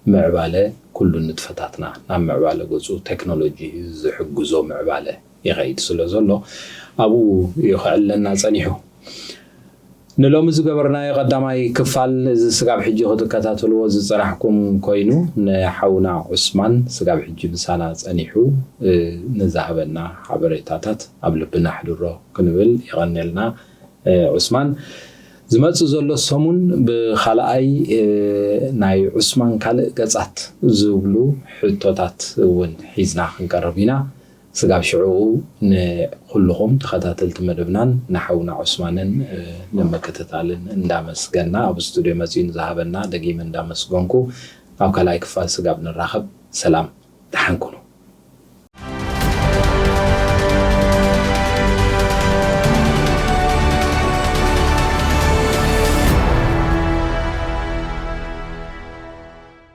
ምዕባለ ኩሉ ንጥፈታትና ናብ ምዕባለ ገፁ ቴክኖሎጂ ዝሕግዞ ምዕባለ ይኸይድ ስለ ዘሎ ኣብኡ እዩ ክዕለና ፀኒሑ። ንሎሚ ዝገበርናዮ ቀዳማይ ክፋል እዚ ስጋብ ሕጂ ክትከታተልዎ ዝፀናሕኩም ኮይኑ ንሓውና ዑስማን ስጋብ ሕጂ ምሳና ፀኒሑ ንዝሃበና ሓበሬታታት ኣብ ልብና ሕድሮ ክንብል ይቐንየልና። ዑስማን ዝመፅእ ዘሎ ሰሙን ብካልኣይ ናይ ዑስማን ካልእ ገፃት ዝብሉ ሕቶታት እውን ሒዝና ክንቀርብ ኢና። ስጋብ ሽዕኡ ንኩልኹም ተኸታተልቲ መደብናን ንሓውና ዑስማንን ንምክትታልን እንዳመስገና ኣብ ስቱድዮ መፂኡ ንዝሃበና ደጊመ እንዳመስገንኩ ኣብ ካልኣይ ክፋል ስጋብ ንራኸብ ሰላም ደሓን ኩኑ።